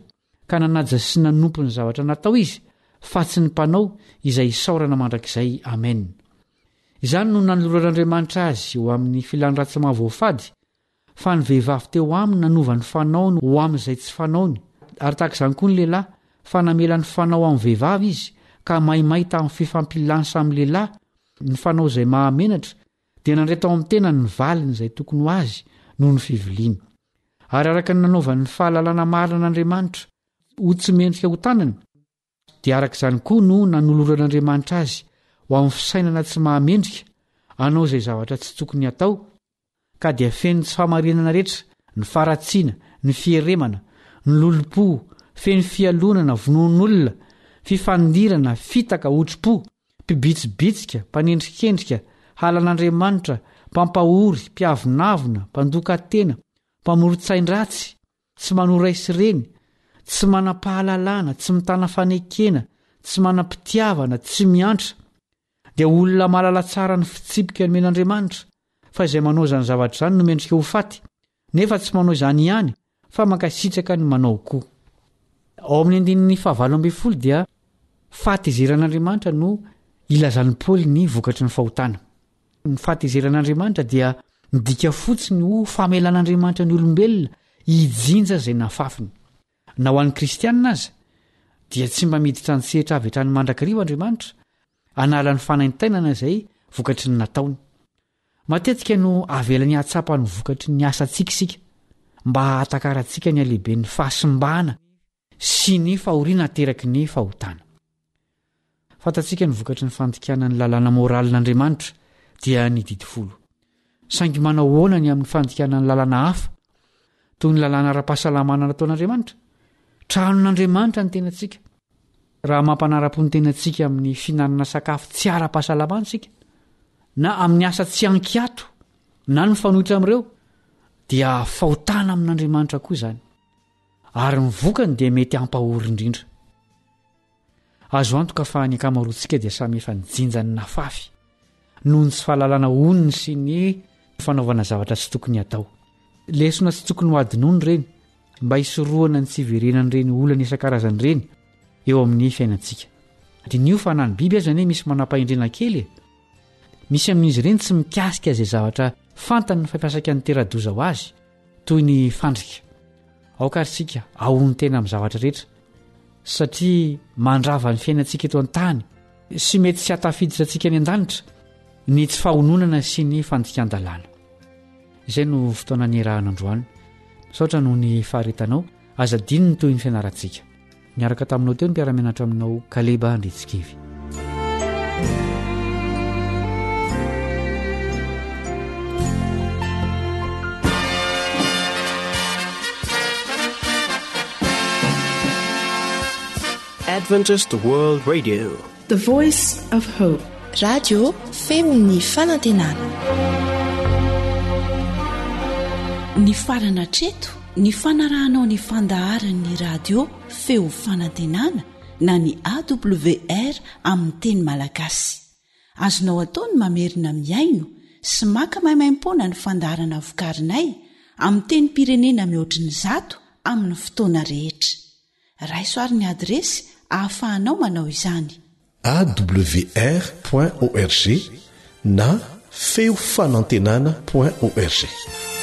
ka nanaja sy nanompo ny zavatra natao izy, fa tsy ny Mpanao, izay isaorana mandrakizay. Amen. Izany no nanoloran'Andriamanitra azy ho amin'ny filany ratsy mahavoafady, fa ny vehivavy teo aminy nanova ny fanaony ho amin'izay tsy fanaony, ary tahaka izany koa ny lehilahy, fa namela ny fanao amin'ny vehivavy izy, ka maimay tamin'ny fifampilany samy lehilahy, ny fanao izay mahamenatra, dia nandray tao amin'ny tenany ny valiny izay tokony ho azy noho ny fiviliany. Ary araka ny nanaovany ny fahalalana marina an'Andriamanitra ho tsy mendrika ho tanany, dia araka izany koa no nanoloran'Andriamanitra azy ho amin'ny fisainana tsy mahamendrika hanao izay zavatra tsy tokony hatao, ka dia feno tsy fahamarinana rehetra, ny faharatsiana, ny fieremana, ny lolompo, feno fialonana, vonoan'olona, fifandirana, fitaka, otri-po, mpibitsibitsika, mpanendrikendrika, halan'Andriamanitra, mpampahory, mpiavonavona, mpandoka tena, mpamoron-tsain-dratsy, tsy manoa ray sy reny, tsy manam-pahalalana, tsy mitana fanekena, tsy manam-pitiavana, tsy miantra, dia olona mahalala tsara ny fitsipika nomen'Andriamanitra, fa izay manao izany zavatra izany no mendrika ho faty, nefa tsy manao izany ihany fa mankasitraka ny manao koa. Ao amin'ny andininy fahavalo ambin'ny folo dia fahatezeran'Andriamanitra no ilazan'i Paoly ny vokatry ny fahotana. Ny fahatezeran'Andriamanitra dia midika fotsiny ho famelan'Andriamanitra ny olombelona hijinja izay nafafiny. Na ho an'ny kristianina aza, dia tsy mba miditra an-tsehatra avy hatrany mandrakariva Andriamanitra, hanala ny fanaintainana izay vokatry ny nataony. Matetika no avelany hahatsapa ny vokatry ny asantsika isika, mba hahatakarantsika ny halehiben'ny fahasimbana sy ny fahoriana ateraky ny fahotana. Fantatsika ny vokatry ny fandikana ny lalàna moralin'Andriamanitra, dia ny Didy Folo. Saingy manao ahoana ny amin'ny fandikana ny lalàna hafa, toy ny lalàna ara-pahasalamana nataon'Andriamanitra? Tranon'Andriamanitra ny tenantsika. Raha mampanara-po ny tenantsika amin'ny fihinanana sakafo tsy ara-pahasalamana isika, na amin'ny asa tsy an-kiato, na ny mifanohitra amin'ireo, dia fahotana amin'Andriamanitra koa izany. Ary ny vokany dia mety hampahory indrindra. Azo antoka fa ny ankamaroantsika dia samy efa nijinja ny nafafy noho ny tsy fahalalana onony sy ny fanaovana zavatra tsy tokony hatao. Lesona tsy tokony ho adinoina ireny mba hisorohana ny tsy hiverenan'ireny olana isan-karazany ireny eo amin'ny fiainantsika. Diniho fa na ny biby aza anie misy manam-pahendrena kely e! Misy amin'izy ireny tsy mikasika izay zavatra fantany fa efa saika nitera-doza ho azy, toy ny fandrika. Aoka ary isika hahonon-tena amin'ny zavatra rehetra, satria mandrava ny fiainantsika eto an-tany sy mety tsy hahatafiditra antsika any an-danitra ny tsy fahononana sy ny fandikan-dalàna. Izay no fotoana niarahana androany. Misaotra noho ny faharetanao. Aza adino ny tohin'ny fianarantsika. Niaraka taminao teo ny mpiara-mianatra aminao Kaleba Andritsikivy. Adventist World Radio. The Voice of Hope. Radio feon'ny fanantenana. Nifarana hatreto ny fanarahanao ny fandaharan'ny radio feo fanantenana na ny AWR amin'ny teny malagasy. Azonao atao ny mamerina mihaino sy maka maimaimpoana ny fandaharana vokarinay amin'ny tenim-pirenena mihoatry ny zato amin'ny fotoana rehetra. Raiso ary ny adiresy ahafahanao manao izany. Awr point org na feo fanantenana point org.